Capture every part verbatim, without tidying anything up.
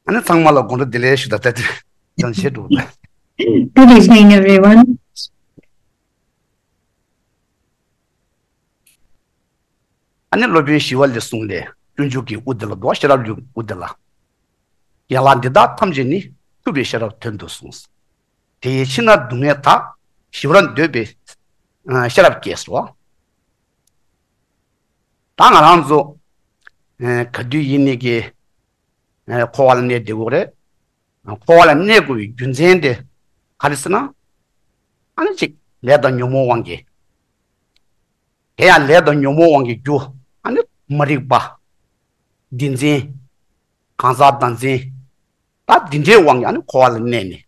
ཨ་ནི་ཚང་མ་ལ་དགོང་དྲོ་བདེ་ལེགས་ཞུ། ད་ལྟ་དེ་ཡང་བྱེད་འགྲོ་བས། Good evening, everyone. ཨ་ནི་སློབ་དཔོན་ཞི་བ་ལྷའི་གསུང་ལས། སྤྱོད་འཇུག་གི་དབུ་འདི་ལ་འདུག་ཤེས་རབ་ཀྱི་དབུ་འདི་ལ། ཡན་ལག་འདི་དག་ཐམས་ཅད་ནི། ཐུབ་པའི་ཤེས་རབ་དོན་དུ་གསུངས། དེ་ཡི་ཕྱིར་ན་སྡུག་བསྔལ་དག་ཞི་བར་འདོད་པའི་ཤེས་རབ་སྐྱེས་སོ། ད་ང་རང་ཚོ་ག་དུས་ཡིན་ནའི་གི་འཁོར་བ་ལ་གནས་བསྡད་དགོས་རེད། འཁོར་བ་ལ་གནས་དགོས་པའི་རྒྱུ་མཚན་དེ་ག་རེ་ཟེར་ན། ཨ་ནི་གཅིག་ལས་དང་ཉོན་མོངས་དབང་གིས། དེ་ཡང་ལས་དང་ཉོན་མོངས་དབང་གི་རྒྱུ། ཨ་ནི་མ་རིག་པ། བདེན་འཛིན། གང་ཟག་བདག་འཛིན། ད་འདི་འདྲའི་དབང་གིས་ཨ་ནི་འཁོར་བ་ལ་གནས་ནས།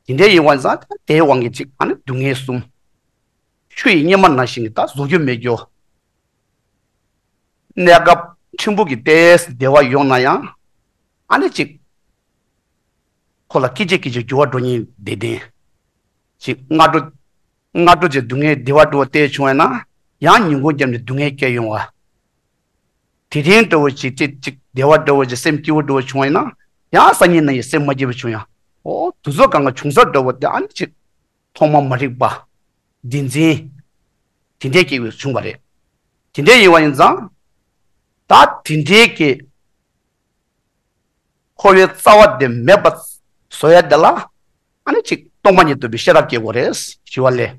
འདི་འདྲའི་ཡིན་པ་ཙང་དེའི་དབང་གིས་གཅིག་ཨ་ནི་སྡུག་བསྔལ་གསུམ། ཆུ་ཡི་གཉེར་མ་ནང་བཞིན་གྱི་ད་བཟོ་རྒྱུ་མེད་རྒྱུ། གནས་སྐབས་ཕྲན་བུ་གི་ཏོག་ཙམ་བདེ་བ་ཡོང་ན་ཡང་། ཨ་ནི་གཅིག་ཁོ་ལ་སྐད་ཅིག་སྐད་ཅིག་འགྱུར་བ་འགྲོ་ཉེན་བདེ་ལྡན། གཅིག་སྔ་དྲོ། སྔ་དྲོ་གཅིག་སྡུག་བསྔལ་བདེ་བ་འགྲོ་བ་དེ་བྱུང་བས་ན། ཡང་ཉིན་གུང་རྒྱབ་ནས་སྡུག་བསྔལ་སྐྱེ་ཡོང་བ། དེ་རིང་འདྲ་བོ་ཅིག་ཅིག་ཅིག་བདེ་བ་འདྲ་བོ་ཅིག་སེམས་སྐྱིད་པོ་འདྲ་བོ་བྱུང་བས་ན། ཡང་སང་ཉིན་ནས་ཡང་སེམས་མ་སྐྱིད་པ་བྱུང་ཡང་། ཨོ་དུས་ཚོད་གང་ག་བྱུང་ས་འདྲ་བོ་དེ་ཨ་ནི་གཅིག་ཐོག་མ་མ་རིག་པ། བདེན་འཛིན། དེ་འདྲའི་སྐྱེ་བ་བྱུང་བ་རེད། དེ་འདྲའི་ཡིན་པ་ཡིན་ཙང་། ད་དེ་འདྲའི་གི་འཁོར་བའི་རྩ་བ་དེ་མེད་པ་བཟོ་ཡ་དེ་ལ། ཨ་ནི་གཅིག་སྟོང་པ་ཉིད་རྟོགས་པའི་ཤེས་རབ་སྐྱེ་དགོས་རེད། ཞི་བ་ལྷས།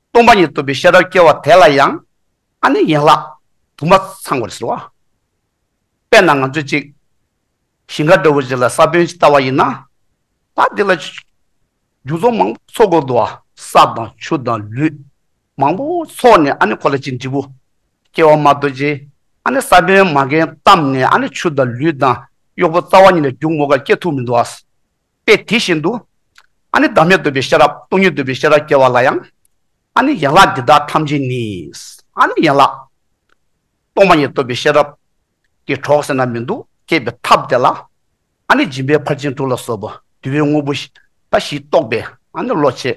སྟོང་པ་ཉིད་རྟོགས་པའི་ཤེས་རབ་སྐྱེ་བ་དེ་ལ་ཡང་། ཨ་ནི་ཡན་ལག་དུ་མ་ཚང་དགོས་རེད་ཟེར་བ། དཔེར་ན་ང་ཚོས་གཅིག་ཞིང་ཁ་འདྲ་བོ་ཅིག་ལ་ས་བོན་ཅིག་བཏབ་པ་ཡིན་ན། ད་འདི་ལ་རྒྱུ་ཚོགས་མང་པོ་ཚོགས་དགོས་འདུག་བ། ས་དང་ཆུ་དང་ལུད། མང་པོ་ཚོགས་ནས་ཨ་ནི་ཁོ་ལ་ཅིག་འབྲས་བུ་སྐྱེ་བ་མ་གཏོགས་ཅིག་ཨ་ནི་ས་བོན་མ་གན་བཏབ་ནས་ཨ་ནི་ཆུ་དང་ལུད་དང་གཡོག་པོ་རྩ་བ་ཉིད་ནས་རྒྱུ་མོ་ག་སྐྱེ་ཐུབ་མི་འདུག་བ། དཔེ་དེ་བཞིན་དུ། ཨ་ནི་བདག་མེད་རྟོགས་པའི་ཤེས་རབ་སྟོང་ཉིད་རྟོགས་པའི་ཤེས་རབ་སྐྱེ་བ་ལ་ཡང་། ཨ་ནི་ཡན་ལག་འདི་དག་ཐམས་ཅད་ནི། ཨ་ནི་ཡན་ལག་སྟོང་པ་ཉིད་རྟོགས་པའི་ཤེས་རབ་ཀྱི་གྲོགས་ཟེར་ན་མི་འདུག་སྐྱེས་པའི་ཐབས་དེ་ལ། ཨ་ནི་སྦྱིན་པའི་ཕར་ཕྱིན་དྲུག་ལ་སོགས་པ་དུ་བའི་དངོས་པོ་ཞི་ད་ཞི་རྟོགས་པའི་ཨ་ནི་བློ་ཆེ།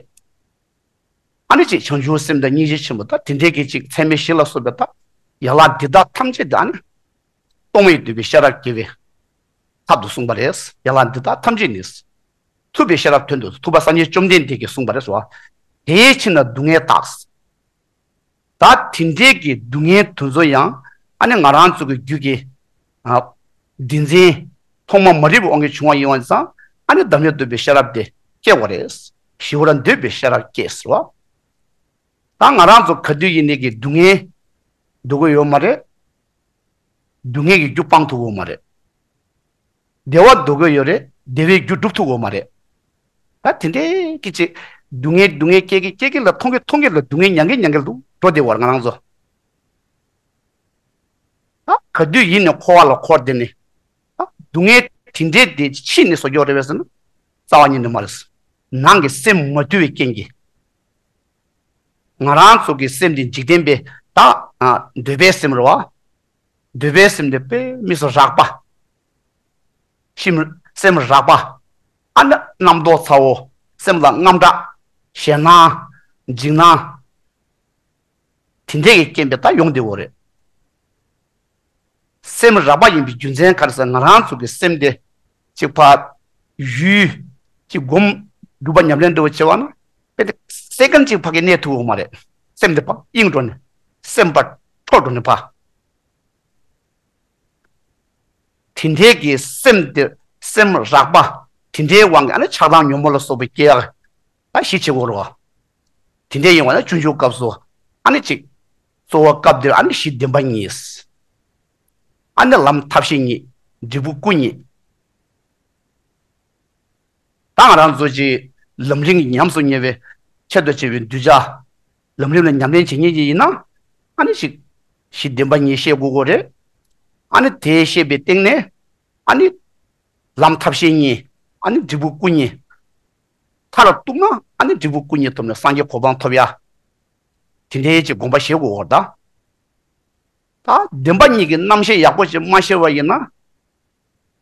ཨ་ནི་གཅིག་བྱང་ཆུབ་སེམས་དང་སྙིང་རྗེ་ཆེན་པོ་དང་དེ་འདྲའི་གི་གཅིག་ཚད་མེད་བཞི་ལ་སོགས་པའི་ད་ཡན་ལག་འདི་དག་ཐམས་ཅད་དེ་ཨ་ནི་སྟོང་པ་ཉིད་རྟོགས་པའི་ཤེས་རབ་སྐྱེ་བའི་ཐབས་སུ་གསུངས་པ་རེད། ཡན་ལག་འདི་དག་ཐམས་ཅད་ནི། ཐུབ་པའི་ཤེས་རབ་དོན་དུ་ཐུབ་པ་སངས་རྒྱས་བཅོམ་ལྡན་འདས་ཀྱིས་གསུངས་པ་རེད་ཟེར་བ། དེའི་ཕྱིར་ན་སྡུག་བསྔལ་དག་ད་དེ་འདྲའི་གི་སྡུག་བསྔལ་དེ་ཚོ་ཡང་ཨ་ནི་ང་རང་ཚོ་གི་རྒྱུད་ཀྱི་ཨ་བདེན་འཛིན་ཐོག་མ་མ་རིག་པའི་དབང་གིས་བྱུང་བ་ཡིན་པ་ཙང་ཨ་ནི་བདག་མེད་རྟོགས་པའི་ཤེས་རབ་དེ་སྐྱེ་དགོས་རེད། ཞི་བར་འདོད་པའི་ཤེས་རབ་སྐྱེས་ཟེར་བ། ད་ང་རང་ཚོ་ག་དུས་ཡིན་ནའི་གི་སྡུག་བསྔལ་འདོད་ཀྱི་ཡོད་མ་རེད། སྡུག་བསྔལ་གྱི་རྒྱུ་སྤང་ཐུབ་ཀྱི་ཡོད་མ་རེད། བདེ་བ་འདོད་ཀྱི་ཡོད་རེད། བདེ་བའི་རྒྱུ་སྒྲུབ་ཐུབ་ཀྱི་ཡོད་མ་རེད། ད་དེ་འདྲའི་སྐད་ཅིག་སྡུག་བསྔལ་སྡུག་བསྔལ་སྐྱེ་གི་སྐྱེ་གི་ལ་མཐོང་གི་མཐོང་གི་ལ་སྡུག་བསྔལ་མྱང་གི་མྱང་གི་ལ་འགྲོ་བསྡད་པ་ང་རང་ཚོ། ད་ག་དུས་ཡིན་ནའི་འཁོར་བ་ལ་འཁོར་བསྡད་ནས། ད་སྡུག་བསྔལ་དེ་འདྲའི་དེ་ཕྱིས་ནས་བཟོ་རྒྱུ་རེད་པས་ཟེར་ན། རྩ་བ་ཉིད་ནས་མ་རེད། ནང་གི་སེམས་མ་དུལ་བའི་རྐྱེན་གྱིས། ང་རང་ཚོ་གི་སེམས་དེ་འཇིག་རྟེན་པའི་ད་འདོད་པའི་སེམས་རེད་བ། འདོད་པའི་སེམས་དེ་དཔེ་མི་སྲིད་རགས་པ། སེམས་སེམས་རགས་པ། ཨ་ནི་རྣམ་རྟོག་ཚ་བོ། སེམས་ལ་དངངས་སྐྲག་ཞེད་སྣང་། འཇིགས་སྣང་། དེ་འདྲས་ཀྱི་རྐྱེན་པས་ད་ཡོང་བསྡད་ཡོད་རེད། སེམས་རགས་པ་ཡིན་པའི་རྒྱུ་མཚན་ག་རེ་ཟེར་ང་རང་ཚོ་གི་སེམས་དེ་གཅིག་ཕར་ཡུལ་གཅིག་སྒོམ་སྒྲུབ་པ་ཉམས་ལེན་འདྲ་བོ་བྱེད་པ་ན་དཔེ་དེ་སེ་ཀན་གཅིག་ཕ་གི་གནས་ཐུབ་ཡོད་མ་རེད། སེམས་དེ་ཕར་གཡེང་འགྲོ་ནས་སེམས་པ་འཕྲོ་འགྲོ་ནས་ཕར། དེ་འདྲའི་གི་སེམས་དེ་སེམས་རགས་པ་དེ་འདྲའི་དབང་གིས་ཨ་ནི་ཆགས་སྡང་ཉོན་མོངས་ལ་སོགས་པ་སྐྱེ་ཡག་ད་ཞི་བྱེད་དགོས་རེད་བ། དེ་འདྲའི་ཡིན་པ་ན་སྤྱོད་འཇུག་སྐབས་སུ་ཨ་ནི་གཅིག་གཙོ་བོ་སྐབས་འདིར་ཨ་ནི་གཞི་བདེན་པ་གཉིས། ཨ་ནི་ལམ་ཐབས་ཤེས་གཉིས། འབྲས་བུ་སྐུ་གཉིས། ད་ང་རང་ཚོ་ཅིག་ལམ་རིམ་ཉམས་སུ་མྱོང་བའི་ཆེད་དུ་བྱས་པའི་གདུལ་བྱ། ལམ་རིམ་ལ་ཉམས་ལེན་བྱེད་མཁན་ཅིག་ཡིན་ན། ཨ་ནི་ཅིག་གཞི་བདེན་པ་གཉིས་ཤེས་དགོས་ཀྱི་རེད། ཨ་ནི་དེ་ཤེས་པའི་སྟེང་ནས། ཨ་ནི་ལམ་ཐབས་ཤེས་གཉིས། ཨ་ནི་འབྲས་བུ་སྐུ་གཉིས། མཐར་གཏུགས་ན་ཨ་ནི་འབྲས་བུ་སྐུ་གཉིས་ཐོབ་ནས་སངས་རྒྱས་གོ་འཕང་ཐོབ་ཡ། དེ་འདྲའི་ཅིག་དགོངས་པ་བཞེས་དགོས་ཀྱི་རེད་ད། ད་བདེན་པ་གཉིས་ཀྱི་རྣམ་བཤད་ཡག་པོ་ཞིག་མ་ཤེས་པ་ཡིན་ན།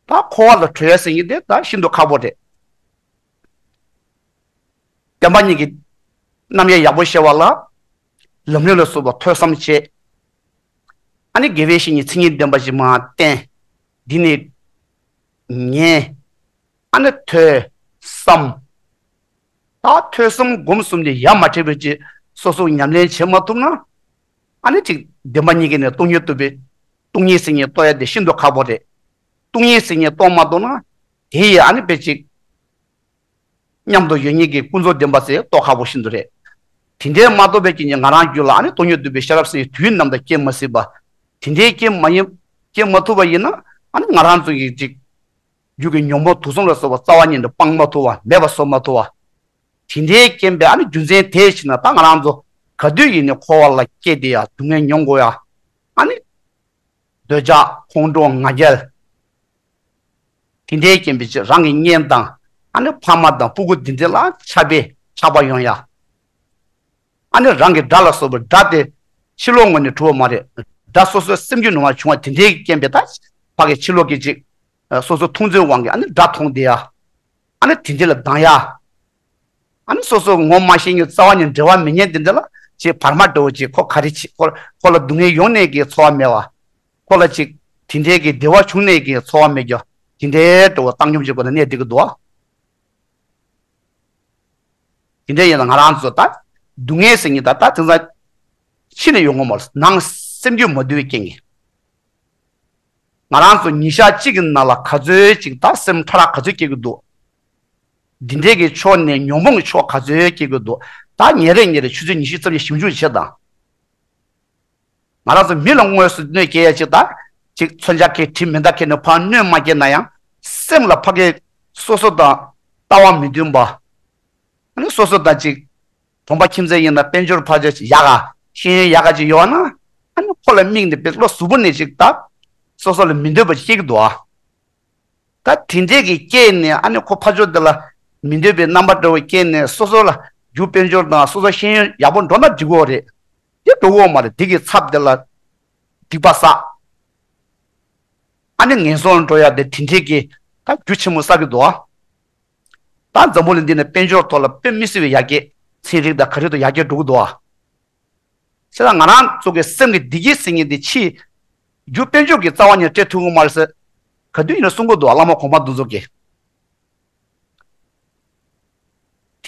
ད་འཁོར་བ་ལ་གྲོལ་ཡ་ཟེར་མཁན་དེ་ད་ཤིན་ཏུ་ཁག་པོ་རེད། བདེན་པ་གཉིས་ཀྱི་རྣམ་དབྱེ་ཡག་པོ་ཤེས་པ་ལ། ལམ་རིམ་ལ་སོགས་པ་ཐོས་བསམ་བྱེད། ཨ་ནི་དགེ་བའི་བཤེས་གཉེན་མཚན་ཉིད་ལྡན་པ་ཞིག་མར་བསྟེན། འདི་ནས་ ཉན། ཨ་ནི་ཐོས་བསམ། ད་ཐོས་བསམ་སྒོམ་གསུམ་དེ་ཡ་མ་བྲལ་བའི་ཅིག་སོ་སོ་ཉམས་ལེན་བྱེད་མ་ཐུབ་ན། ཨ་ནི་ཅིག་བདེན་པ་གཉིས་ཀྱི་ནི་སྟོང་ཉིད་རྟོགས་པའི། སྟོང་ཉིད་སེམས་ཉིད་རྟོགས་ཡ་དེ་ཤིན་ཏུ་ཁག་པོ་རེད། སྟོང་ཉིད་སེམས་ཉིད་རྟོགས་མ་ཐུབ་ན། དེ་ཡི་ཨ་ནི་དཔེ་ཅིག་མཉམ་དུ་ཡོད་མཁན་གྱི་ཀུན་རྫོབ་བདེན་པ་ཟེར་རྟོགས་ཁག་པོ་ཤིན་ཏུ་རེད། དེ་འདྲའི་མ་རྟོགས་པའི་རྐྱེན་གྱིས་ང་རང་རྒྱུད་ལ་ཨ་ནི་སྟོང་ཉིད་རྟོགས་པའི་ཤེས་རབ་སེམས་དུས་ནམ་དུ་སྐྱེ་མ་སྲིད་པ། དེ་འདྲའི་སྐྱེ་མ་ཡིན། སྐྱེ་མ་ཐུབ་པ་ཡིན་ན། ཨ་ནི་ང་རང་ཚོ་གི་ཅིག་རྒྱུད་ཀྱི་ཉོན་མོངས་དུག་གསུམ་ལ་སོགས་པ་རྩ་བ་ཉིད་ནས་སྤང་མ་ཐུབ་པ། མེད་པ་བཟོ་མ་ཐུབ་པ། དེ་འདྲའི་རྐྱེན་པས་ཨ་ནི་རྒྱུ་མཚན་དེའི་ཕྱིར་ན་ད་ང་རང་ཚོ་ག་དུས་ཡིན་ནའི་འཁོར་བ་ལ་སྐྱེས་ཏེ་ཡ་སྡུག་བསྔལ་མྱོང་དགོས་ཡ། ཨ་ནི་འདོད་ཆགས་ཁོང་ཁྲོ་ང་རྒྱལ། དེ་འདྲའི་རྐྱེན་པས་ཅིག་རང་གི་གཉེན་དང་། ཨ་ནི་ཕ་མ་དང་སྤུ་གུ་འདི་འདྲ་ལ་ཆགས་པའི་ཆགས་པ་ཡོང་ཡ། ཨ་ནི་རང་གི་དགྲ་ལ་སོགས་པའི་དགྲ་དེ་ཕྱི་ལོགས་ངོས་ནས་གྲུབ་པ་མ་རེད། དགྲ་སོ་སོའི་སེམས་རྒྱུད་ནང་ལ་བྱུང་བ་དེ་འདྲའི་རྐྱེན་པས་ད་ཕ་གི་ཕྱི་ལོགས་ཀྱི་ཅིག་སོ་སོ་མཐོང་ཚུལ་དབང་གིས་ཨ་ནི་དགྲ་མཐོང་བསྡད་ཡ། ཨ་ནི་དེ་འདྲ་ལ་སྡང་ཡ། ཨ་ནི་སོ་སོ་ངོ་མ་ཤེས་མཁན་རྩ་བ་ནས་འབྲེལ་བ་མེད་མཁན་དེ་འདྲ་ལ་ཅིག་བར་མ་འདྲ་བོ་ཅིག་ཁོ་ག་རེ་བྱེད། ཁོ་ཁོ་ལ་སྡུག་བསྔལ་ཡོང་ནས་ཀྱི་ཚོར་བ་མེད་པ། ཁོ་ལ་ཅིག་དེ་འདྲའི་གི་བདེ་བ་བྱུང་ནས་ཀྱི་ཚོར་བ་མེད་རྒྱུ། དེ་འདྲའི་འདྲ་བོ་བཏང་སྙོམས་བྱེད་དགོས་ན་གནས་བསྡད་ཀྱི་འདུག་ཨ། དེ་འདྲ་ཡིན་ན་ང་རང་ཚོ་ད་སྡུག་བསྔལ་ཟེར་མཁན་ད་ད་དེང་སང་ཕྱི་ནས་ཡོང་གི་མ་རེད། ནང་སེམས་རྒྱུད་མ་དུལ་བའི་རྐྱེན་གྱིས། ང་རང་ཚོ་ཉིན་ཞག་གཅིག་གི་ནང་ལ་ག་ཚོད་ཅིག་ད་སེམས་ཕྲ་རགས་ག་ཚོད་སྐྱེ་གི་འདུག་འདི་འདྲའི་གི་ཕྱོགས་ནས་ཉོན་མོངས་ཀྱི་ཕྱོགས་ག་ཚོད་སྐྱེ་གི་འདུག་ད་ཉིན་རེ་ཉིན་རེ་ཆུ་ཚོད་ཉི་ཤུ་རྩ་བཞི་ཞིབ་འཇུག་བྱེད་དང་། ང་རང་ཚོ་མི་ལ་དངོས་སུ་གནོད་སྐྱེལ་ཡ་ཅིག་དང་། ཅིག་མཚོན་ཆ་ཁེ་དྲི་མེ་མདའ་ཁེ་ནས་ཕར་གནོད་མ་སྐྱེལ་ན་ཡང་། སེམས་ལ་ཕ་གི་སོ་སོ་དང་ལྟ་བ་མི་མཐུན་པ། ཨ་ནི་སོ་སོ་དང་ཅིག་གྲོང་པ་ཁྱིམ་མཚེས་ཡིན་ན་དཔལ་འབྱོར་ཕར་ཆེར་ཡག་ག་ཤེས་ཡོན་ཡག་ག་ཅིག་ཡོད་ན། ཨ་ནི་ཁོ་ལ་དམིགས་ནས་དཔེ་བློ་གཟུ་བོ་ནས་ཅིག་ད་སོ་སོ་ལ་མི་འདོད་པ་ཅིག་སྐྱེ་གི་འདུག་ཨ། ད་དེ་འདྲས་ཀྱི་སྐྱེས་ནས་ཨ་ནི་ཁོ་ཕར་ཕྱོགས་འདི་ལ་མི་འདོད་པའི་རྣམ་པ་འདྲ་བོ་སྐྱེས་ནས་སོ་སོ་ལ་རྒྱུ་དཔལ་འབྱོར་དང་སོ་སོ་ཤེས་ཡོན་ཡག་པོ་འགྲོ་ན་འགྲིག་གི་རེད། དེ་འགྲོ་གི་མ་རེད། དེ་གི་ཚབ་དེ་ལ་སྡིག་པ་བསགས། ཨ་ནི་ངན་སོང་འགྲོ་ཡ་དེ་དེ་འདྲས་ཀྱི་ད་རྒྱུ་ཆེན་མོ་བསགས་ཀྱི་འདུག་ཨ། ད་འཛམ་བུ་གླིང་འདི་ནས་དཔལ་འབྱོར་ཐོག་ལ་དཔེ་མི་སྲིད་པའི་ཡར་རྒྱས། ཚན་རིག་དང་ག་རེ་དང་ཡར་རྒྱས་འགྲོ་གི་འདུག་ཨ། བྱས་ཙང་ང་རང་ཚོ་གི་སེམས་ཀྱི་བདེ་སྐྱིད་ཟེར་མཁན་དེ་ཕྱིའི་རྒྱུ་དཔལ་འབྱོར་གྱི་རྩ་བ་ནས་སྤྲད་ཐུབ་ཀྱི་མ་རེད་ཟེར། ག་དུས་ཡིན་ན་གསུང་གི་འདུག་ཨ། བླ་མ་གོང་མ་འདི་ཚོ་གིས།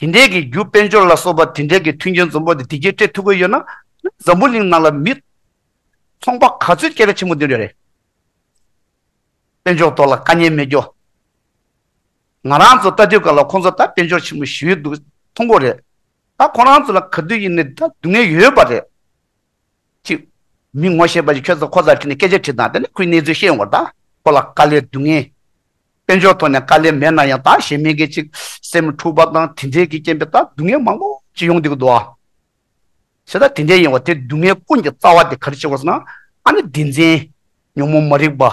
དེ་འདྲའི་གི་རྒྱུ་དཔལ་འབྱོར་ལ་སོགས་པ་དེ་འདྲའི་གི་མཐུན་རྐྱེན་འཛོམས་པོ་དེ་བདེ་སྐྱིད་སྤྲད་ཐུབ་ཀྱི་ཡོད་ན། འཛམ་བུ་གླིང་ནང་ལ་མི་ཚོང་པ་ག་ཚོད་སྐད་གྲགས་ཆེན་པོ་འདི་འདྲ་རེད། དཔལ་འབྱོར་ཐོག་ལ་དཀའ་ངལ་མེད་རྒྱུ། ང་རང་ཚོ་ལྟ་དུས་ག་ལ་ཁོང་ཚོ་ད་དཔལ་འབྱོར་ཆེན་པོ་ཞེ་པོ་འདུག་མཐོང་གི་རེད། ད་ཁོ་རང་ཚོ་ལ་ག་དུས་ཡིན་ནའི་ད་སྡུག་བསྔལ་ཡོད་པ་རེད། ཅིག་མི་ངོ་ཤེས་པ་ཞིག་ཁྱོད་ཚོ་ཁོ་ཚོར་ཁྲིད་ནས་སྐད་ཆ་དྲིས་དང་། དེ་ནས་ཁོའི་གནས་ཚུལ་ཤེས་ཡོང་བ་རེད། ད་ཁོ་ལ་དཀའ་ལས་སྡུག་བསྔལ། དཔལ་འབྱོར་ཐོག་ནས་དཀའ་ལས་མེད་ན་ཡང་། ད་གཞན་མི་གི་ཅིག་སེམས་འཁྲུག་པ་དང་དེ་འདྲའི་གི་རྐྱེན་པས་ད་སྡུག་བསྔལ་མང་པོ་ཅིག་ཡོང་བསྡད་ཀྱི་འདུག་ཨ། བྱས་ཙང་དེ་འདྲའི་ཡིན་པ་དེ་སྡུག་བསྔལ་ཀུན་གྱི་རྩ་བ་དེ་ག་རེ་བྱེད་དགོས་ཟེར་ན། ཨ་ནི་བདེན་འཛིན། ཉོན་མོངས་མ་རིག་པ།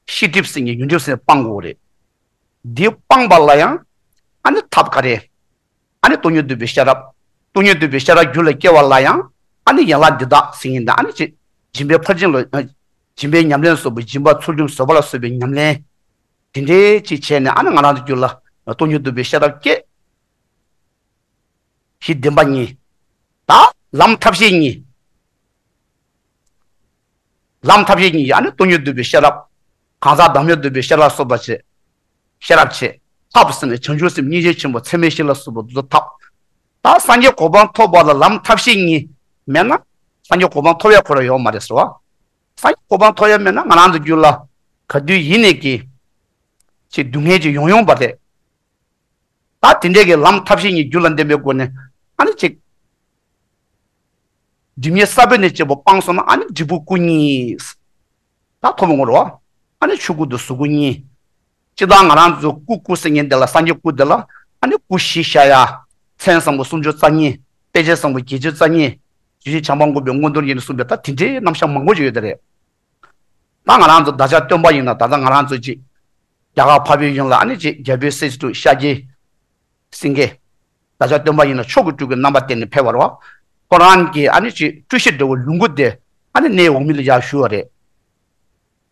ཤེས་སྒྲིབ་ཟེར་མཁན་ཡོངས་གྲུབ་ཟེར་མཁན་སྤང་དགོས་རེད། འདི་སྤངས་པ་ལ་ཡང་ཨ་ནི་ཐབས་ག་རེ། ཨ་ནི་སྟོང་ཉིད་རྟོགས་པའི་ཤེས་རབ། སྟོང་ཉིད་རྟོགས་པའི་ཤེས་རབ་རྒྱུད་ལ་སྐྱེ་བ་ལ་ཡང་ཨ་ནི་ཡན་ལག་འདི་དག་ཟེར་མཁན་དེ། ཨ་ནི་ཅིག་སྦྱིན་པའི་ཕར་ཕྱིན་ལ། སྦྱིན་པའི་ཉམས་ལེན་སོགས་པའི་སྦྱིན་པ་ཚུལ་ཁྲིམས་བཟོད་པ་ལ་སོགས་པའི་ཉམས་ལེན་དེ་འདྲའི་ཅིག་བྱས་ནས། ཨ་ནི་ང་རང་ཚོ་རྒྱུད་ལ་སྟོང་ཉིད་རྟོགས་པའི་ཤེས་རབ་སྐྱེ། གཞི་བདེན་པ་གཉིས། ད་ལམ་ཐབས་ཤེས་གཉིས། ལམ་ཐབས་ཤེས་གཉིས་ཀྱིས་ཨ་ནི་སྟོང་ཉིད་རྟོགས་པའི་ཤེས་རབ། གང་ཟག་བདག་མེད་རྟོགས་པའི་ཤེས་རབ་སོགས་པ་བྱེད། ཤེས་རབ་བྱེད། ཐབས་ཟེར་ནས་བྱང་ཆུབ་སེམས་སྙིང་རྗེ་ཆེན་པོ་ཚད་མེད་བཞི་ལ་སོགས་པ་འདི་ཚོ་ཐབས། ད་སངས་རྒྱས་གོ་འཕང་ཐོབ་པ་ལ་ལམ་ཐབས་ཤེས་གཉིས་མེད་ན་སངས་རྒྱས་གོ་འཕང་ཐོབ་ཡ་ཁོ་རང་ཡོད་མ་རེད་ཟེར་བ། སངས་རྒྱས་གོ་འཕང་ཐོབ་ཡ་མེད་ན་ང་རང་ཚོ་རྒྱུད་ལ་ག་དུས་ཡིན་ནའི་གི་ཅིག་སྡུག་བསྔལ་ཅིག་ཡོང་ཡོང་བ་རེད། ད་དེ་འདྲའི་གི་ལམ་ཐབས་ཤེས་གཉིས་རྒྱུད་ལ་ལྡན་པའི་སྒོ་ནས་ཨ་ནི་ཅིག་སྒྲིབ་གཉིས་ས་བོན་ནས་སྐྱེས་པ་སྤངས་སོང་ན། ཨ་ནི་སྒྲིབ་པ་སྐུ་གཉིས་ད་ཐོབ་པའི་ངོ་རེད་བ། ཨ་ནི་ཆོས་སྐུ་དང་གཟུགས་སྐུ་གཉིས། སྤྱིར་བཏང་ང་རང་ཚོ་སྐུ་སྐུ་ཟེར་མཁན་དེ་ལ་སངས་རྒྱས་སྐུ་དེ་ལ་ཨ་ནི་སྐུ་བཞི་ཤར་ཡ། མཚན་བཟང་པོ་སུམ་ཅུ་རྩ་གཉིས། དཔེ་བྱད་བཟང་པོ་བརྒྱད་ཅུ་རྩ་གཉིས། ཇི་བཞིན་བྱམས་པ་མགོན་པོའི་མངོན་རྟོགས་ཡིན་གསུངས་པའི་ད་དེ་འདྲའི་རྣམ་གཞག་མང་པོ་ཞིག་ཡོད་དེ་རེད། ད་ང་རང་ཚོ་བདག་ཅག་སྟོན་པ་ཡིན་ན། ད་ལྟ་ང་རང་ཚོ་ཅིག་རྒྱ་གར་འཕགས་པའི་ཡུལ་ལ་ཨ་ནི་ཅིག་རྒྱལ་པོའི་སྲས་སུ་ཤཱཀྱའི་སེང་གེ། བདག་ཅག་སྟོན་པ་ཡིན་ན་མཆོག་གི་སྤྲུལ་སྐུའི་རྣམ་པ་བསྟན་ནས་ཕེབས་པ་རེད་བ། ཁོ་རང་གིས་ཨ་ནི་ཅིག་སྤྲུལ་གཞི་འདྲ་བོ་ལོངས་སྐུ་དེ་ཨ་ནི་གནས་འོག་མིན་ལ་ཡར་ཞུ་བ་རེད།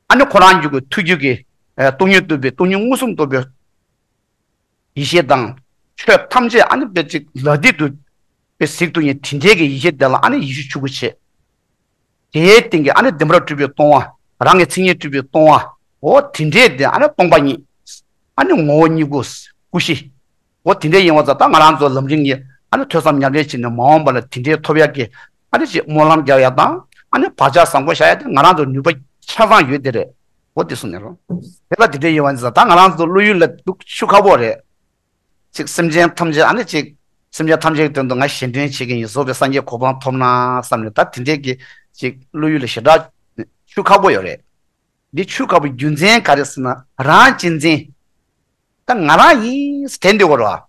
ཨ་ནི་ཁོ་རང་རྒྱུད་ཀྱི་ཐུགས་རྒྱུད་ཀྱི་ཨ་སྟོང་ཉིད་རྟོགས་པའི། སྟོང་ཉིད་མངོན་སུམ་རྟོགས་པའི་ཡེ་ཤེས་དང་ཆོས་ཐམས་ཅད་ཨ་ནི་དཔེ་ཅིག་ལག་མཐིལ་དུ་དཔེ་གཟིགས་ཐུབ་མཁན་དེ་འདྲའི་གི་ཡེ་ཤེས་དེ་ལ་ཨ་ནི་ཡེ་ཤེས་ཆོས་སྐུ་བྱེད། དེའི་སྟེང་གི་ཨ་ནི་བདེན་པར་གྲུབ་པའི་སྟོང་པ། རང་གི་མཚན་ཉིད་གྲུབ་པའི་སྟོང་པ། འོ་དེ་འདྲའི་དེ་ཨ་ནི་སྟོང་པ་ཉིད། ཨ་ནི་ངོ་བོ་ཉིད་སྐུ། སྐུ་བཞི། འོ་དེ་འདྲའི་ཡིན་པ་ཙང་ད་ང་རང་ཚོ་ལམ་རིམ་གྱི་ཨ་ནི་ཐོས་བསམ་ཉམས་ལེན་བྱས་ནས་མ་འོངས་པ་ལ་དེ་འདྲའི་ཐོབ་ཡག་གི་ཨ་ནི་ཅིག་སྨོན་ལམ་རྒྱག་ཡག་དང་ཨ་ནི་བག་ཆགས་བཟང་པོ་བཞག་ཡག་དེ་ང་རང་ཚོ་ནུས་པ་ཆ་ཚང་ཡོད་དེ་རེད། འོ་དེ་གསུངས་ནས་རོ། དེ་ལ་དེ་འདྲའི་ཡིན་པ་ཙང་ད་ང་རང་ཚོ་བློ་ཡུལ་ལ་འདུག་ཤུགས་ཁག་པོ་རེད། ཅིག་སེམས་ཅན་ཐམས་ཅད་ཨ་ནི་ཅིག་སེམས་ཅན་ཐམས་ཅད་ཀྱི་དོན་དུ་ང་གཞན་དོན་བྱེད་ཀྱི་ཡིན། རྫོགས་པའི་སངས་རྒྱས་གོ་འཕང་ཐོབ་ན་བསམ་ནས་ད་དེ་འདྲས་ཀྱི་ཅིག་བློ་ཡུལ་ལ་ཞེ་དྲག་ཤུགས་ཁག་པོ་ཡོད་རེད། འདི་ཤུགས་ཁག་པོའི་རྒྱུ་མཚན་ག་རེ་ཟེར་ན་རང་གཅེས་འཛིན། ད་ང་རང་ཡིན་དྲན་འདོད་པ་རེད་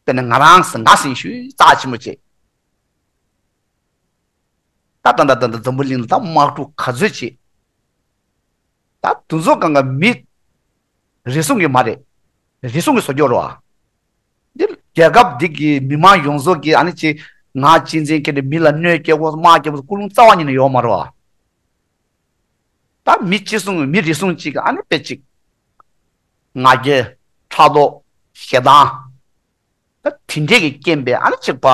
བ། དཔེར་ན་ང་རང་ཟེར་ང་ཟེར་ཞུ་རྩ་ཆེན་པོ་བྱེད། ད་ད་ད་ད་ད་འཛམ་བུ་གླིང་ལ་ད་དམག་འཁྲུག་ག་ཚོད་བྱེད། ད་དུས་ཚོད་གང་ག་མི་རེ་ཟུང་གི་མ་རེད། རེ་ཟུང་གི་བཟོ་རྒྱུ་རེད་བ། འདི་རྒྱལ་ཁབ་འདི་གི་མི་མང་ཡོངས་རྫོགས་ཀྱི་ཨ་ནི་ཅིག་ང་གཅེས་འཛིན་བྱས་ནས་མི་ལ་གནོད་སྐྱེལ་དགོས་དམག་སྐྱེལ་དགོས་ཀུན་སློང་རྩ་བ་ཉིད་ནས་ཡོད་མ་རེད་བ། ད་མི་གཅིག་མཚུངས་མི་རེ་ཟུང་གཅིག་གི་ཨ་ནི་དཔེ་གཅིག་ང་རྒྱལ། ཕྲག་དོག་ཞེ་སྡང་། ད་དེ་འདྲས་ཀྱི་རྐྱེན་པས་ཨ་ནི་གཅིག་པ།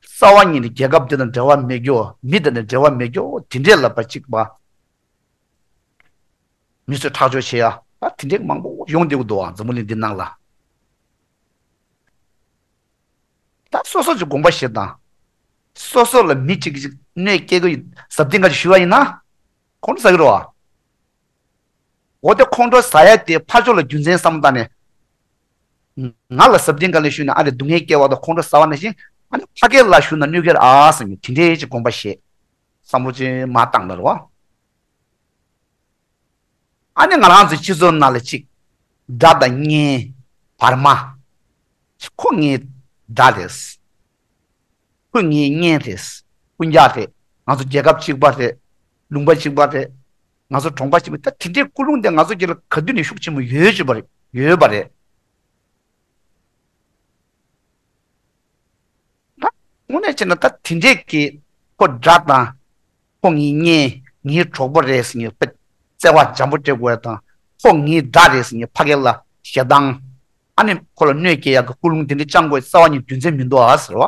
རྩ་བ་ཉིད་ནས་རྒྱལ་ཁབ་འདི་དང་འབྲེལ་བ་མེད་རྒྱུ། མི་དེ་དང་འབྲེལ་བ་མེད་རྒྱུ་དེ་འདྲས་ལ་བ་གཅིག་པ། མི་ཚོས་ཁྲག་སྦྱོར་བྱེད་ཡ་ད་དེ་འདྲས་མང་པོ་ཡོང་བསྡད་ཀྱི་འདུག་ཨ་འཛམ་བུ་གླིང་འདི་ནང་ལ། ད་སོ་སོ་གྱི་དགོངས་པ་བཞེས་དང་། སོ་སོ་ལ་མི་གཅིག་གིས་གནོད་སྐྱེལ་གྱི་ཡོད་ཟབ་ལྟའི་ཁ་ཅིག་ཞུས་པ་ཡིན་ན། ཁོང་ཁྲོ་ཟ་གི་རེད་བ། འོ་དེ་ཁོང་ཁྲོ་ཟ་ཡ་དེ་ཕར་ཕྱོགས་ལ་རྒྱུ་མཚན་བསམ་བློ་བཏང་ནས། ང་ལ་ཟབ་ལྟའི་ཁ་ལ་ཞུས་ན་ཨ་རེ་སྡུག་བསྔལ་སྐྱེ་བ་དང་ཁོང་ཁྲོ་ཟ་བ་ནང་བཞིན་ཨ་ནི་ཕ་སྐད་ལ་ཞུ་ན་གནོད་སྐྱེལ་ཨ་ཟེར་ནས་དེ་འདྲའི་ཅིག་དགོངས་པ་བཞེས། བསམ་བློ་ཅིག་མར་བཏང་ལ་རེད་བ། ཨ་ནི་ང་རང་ཚོའི་སྤྱི་ཚོགས་ནང་ལ་ཅིག་དགྲ་དང་གཉེན། བར་མ། ཁོ་ངའི་དགྲ་རེད། ཁོ་ངའི་གཉེན་རེད། སྤུན་ཀྱག་རེད། ང་ཚོ་རྒྱལ་ཁབ་གཅིག་པ་རེད། ལུང་པ་གཅིག་པ་རེད། ང་ཚོ་གྲོང་པ་གཅིག་པ་ད་དེ་འདྲའི་ཀུན་སློང་དེ་ང་ཚོ་རྒྱུད་ལ་ག་དུས་ནས་ཤུགས་ཆེན་པོ་ཡོད་ཅེས་པ་རེད་ཡོད་པ་རེད། ད་དངོས་གནས་བྱས་ན་ད་དེ་འདྲས་ཀྱི་ཁོ་དགྲ་དང་། ཁོ་ངའི་གཉེན། ངའི་གྲོགས་པོ་རེད་ཟེར་ནས་དཔེ་བརྩེ་བ་འཇམ་པོ་སྤྲད་དགོས་ཡ་དང་། ཁོ་ངའི་དགྲ་རེད་ཟེར་ནས་ཕ་གི་ལ་ཞེ་སྡང་། ཨ་ནི་ཁོ་ལ་གནོད་སྐྱེལ་ཡག་གི་ཀུན་སློང་དེ་འདྲ་བཅང་དགོས་རྩ་བ་ཉིད་རྒྱུ་མཚན་མི་འདུག་ཨ་ཟེར་བ།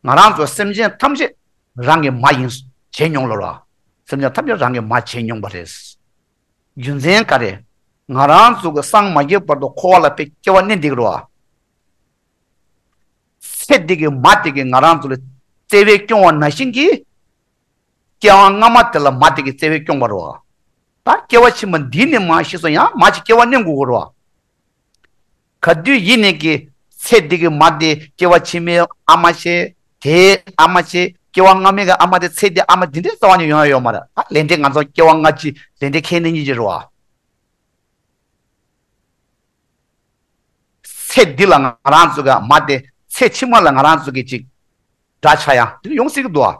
ང་རང་ཚོ་སེམས་ཅན་ཐམས་ཅད་རང་གི་མ་ཡིན་བྱས་མྱོང་ལ་རོ། སེམས་ཅན་ཐམས་ཅད་རང་གི་མ་བྱས་མྱོང་བ་རེད། རྒྱུ་མཚན་ག་རེ། ང་རང་ཚོ་གི་སངས་མ་རྒྱས་བར་དུ་འཁོར་བ་ལ་དཔེ་སྐྱེ་བ་གནས་འདི་གི་རོ། ཚེ་འདི་གི་མ་དེ་གི་ང་རང་ཚོ་ལ་བརྩེ་བས་སྐྱོང་བ་ནང་བཞིན་གྱི། སྐྱེ་བ་སྔ་མ་དེ་ལ་མ་དེ་གི་བརྩེ་བས་སྐྱོང་བ་རོ། ད་སྐྱེ་བ་ཕྱི་མ་འདི་ནས་མ་ཤི་སོང་ཡང་མ་ཅིག་སྐྱེ་བ་གནས་དགོས་གོ་རོ། ག་དུས་ཡིན་ནས་ཀྱི་ཚེ་འདི་གི་མ་དེ་སྐྱེ་བ་ཕྱི་མའི་ཨ་མ་བྱས། དེའི་ཨ་མ་བྱས། སྐྱེ་བ་སྔ་མའི་གི་ཨ་མ་དེ་ཚེ་འདི་ཨ་མ་འདི་འདྲའི་རྩ་བ་ནས་ཡོང་ཡ་ཡོད་མ་རེད། ཨ་ལས་འབྲས་ང་ཚོ་སྐྱེ་བ་སྔ་ཕྱི་ལས་འབྲས་ཁས་ལེན་གྱི་ཅི་རེད་བ། ཚེ་འདི་ལ་ང་རང་ཚོ་གི་མ་དེ་ཚེ་ཕྱི་མ་ལ་ང་རང་ཚོ་གི་ཅིག་དགྲ་ཆགས་ཡ་འདི་ཡོང་སྲིད་ཀྱི་འདུག་ཨ།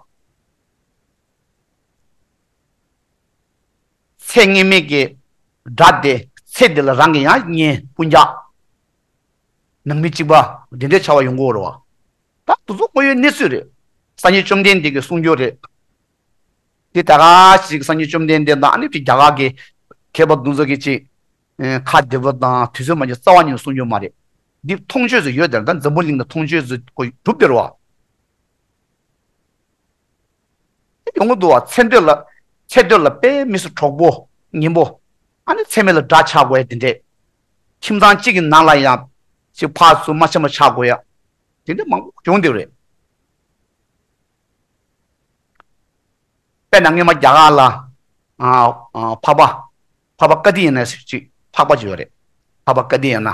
ཚེ་སྔོན་མའི་གི་དགྲ་དེ་ཚེ་འདི་ལ་རང་གི་ཡང་གཉེན་སྤུན་ཀྱག་ནང་མི་གཅིག་པ་འདི་འདྲའི་ཆགས་པ་ཡོང་གི་ཡོད་རེད་བ། ད་དེ་ཚོ་དངོས་ཡོད་གནས་ཚུལ་རེད། སངས་རྒྱས་བཅོམ་ལྡན་འདས་ཀྱིས་གསུངས་རྒྱུ་རེད། འདི་ད་ག་ཞིག་སངས་རྒྱས་བཅོམ་ལྡན་འདས་དང་ཨ་ནི་དེ་རྒྱ་གར་གྱི་མཁས་པ་དེ་ཚོ་གིས་ཅིག་ཁ་བདེ་པོ་དང་དུས་ཚོད་མ་འགྱུར་རྩ་བ་ཉིད་ནས་གསུངས་རྒྱུ་མ་རེད། འདི་མཐོང་ཆོས་སུ་ཡོད་དེ་ད་འཛམ་བུ་གླིང་ལ་མཐོང་ཆོས་སུ་ཁོ་གྲུབ་བསྡད་རེད་བ། ཡོང་གི་འདུག་བ། ཚེ་འདོད་ལ། ཚེ་འདོད་ལ་དཔེ་མི་སྲིད་གྲོགས་པོ་གཉེན་པོ། ཨ་ནི་ཚེ་མེད་ལ་དགྲ་ཆགས་དགོས་ཡ་དེ་འདྲས། ཁྱིམ་ཚང་གཅིག་གི་ནང་ལ་ཡང་ཅིག་ཕར་ཚུར་མ་འཆམ་པ་ཆགས་དགོས་ཡ། དེ་འདྲས་མང་པོ་བྱུང་བསྡད་རེད། དཔེར་ན་སྔོན་མ་རྒྱ་གར་ལ་ཨ་ཨ་འཕགས་པ། འཕགས་པ་ཀ་ཏི་ཡ་ན་ཟེར་ཅིག་འཕགས་པ་ཅིག་ཡོད་རེད། འཕགས་པ་ཀ་ཏི་ཡ་ན།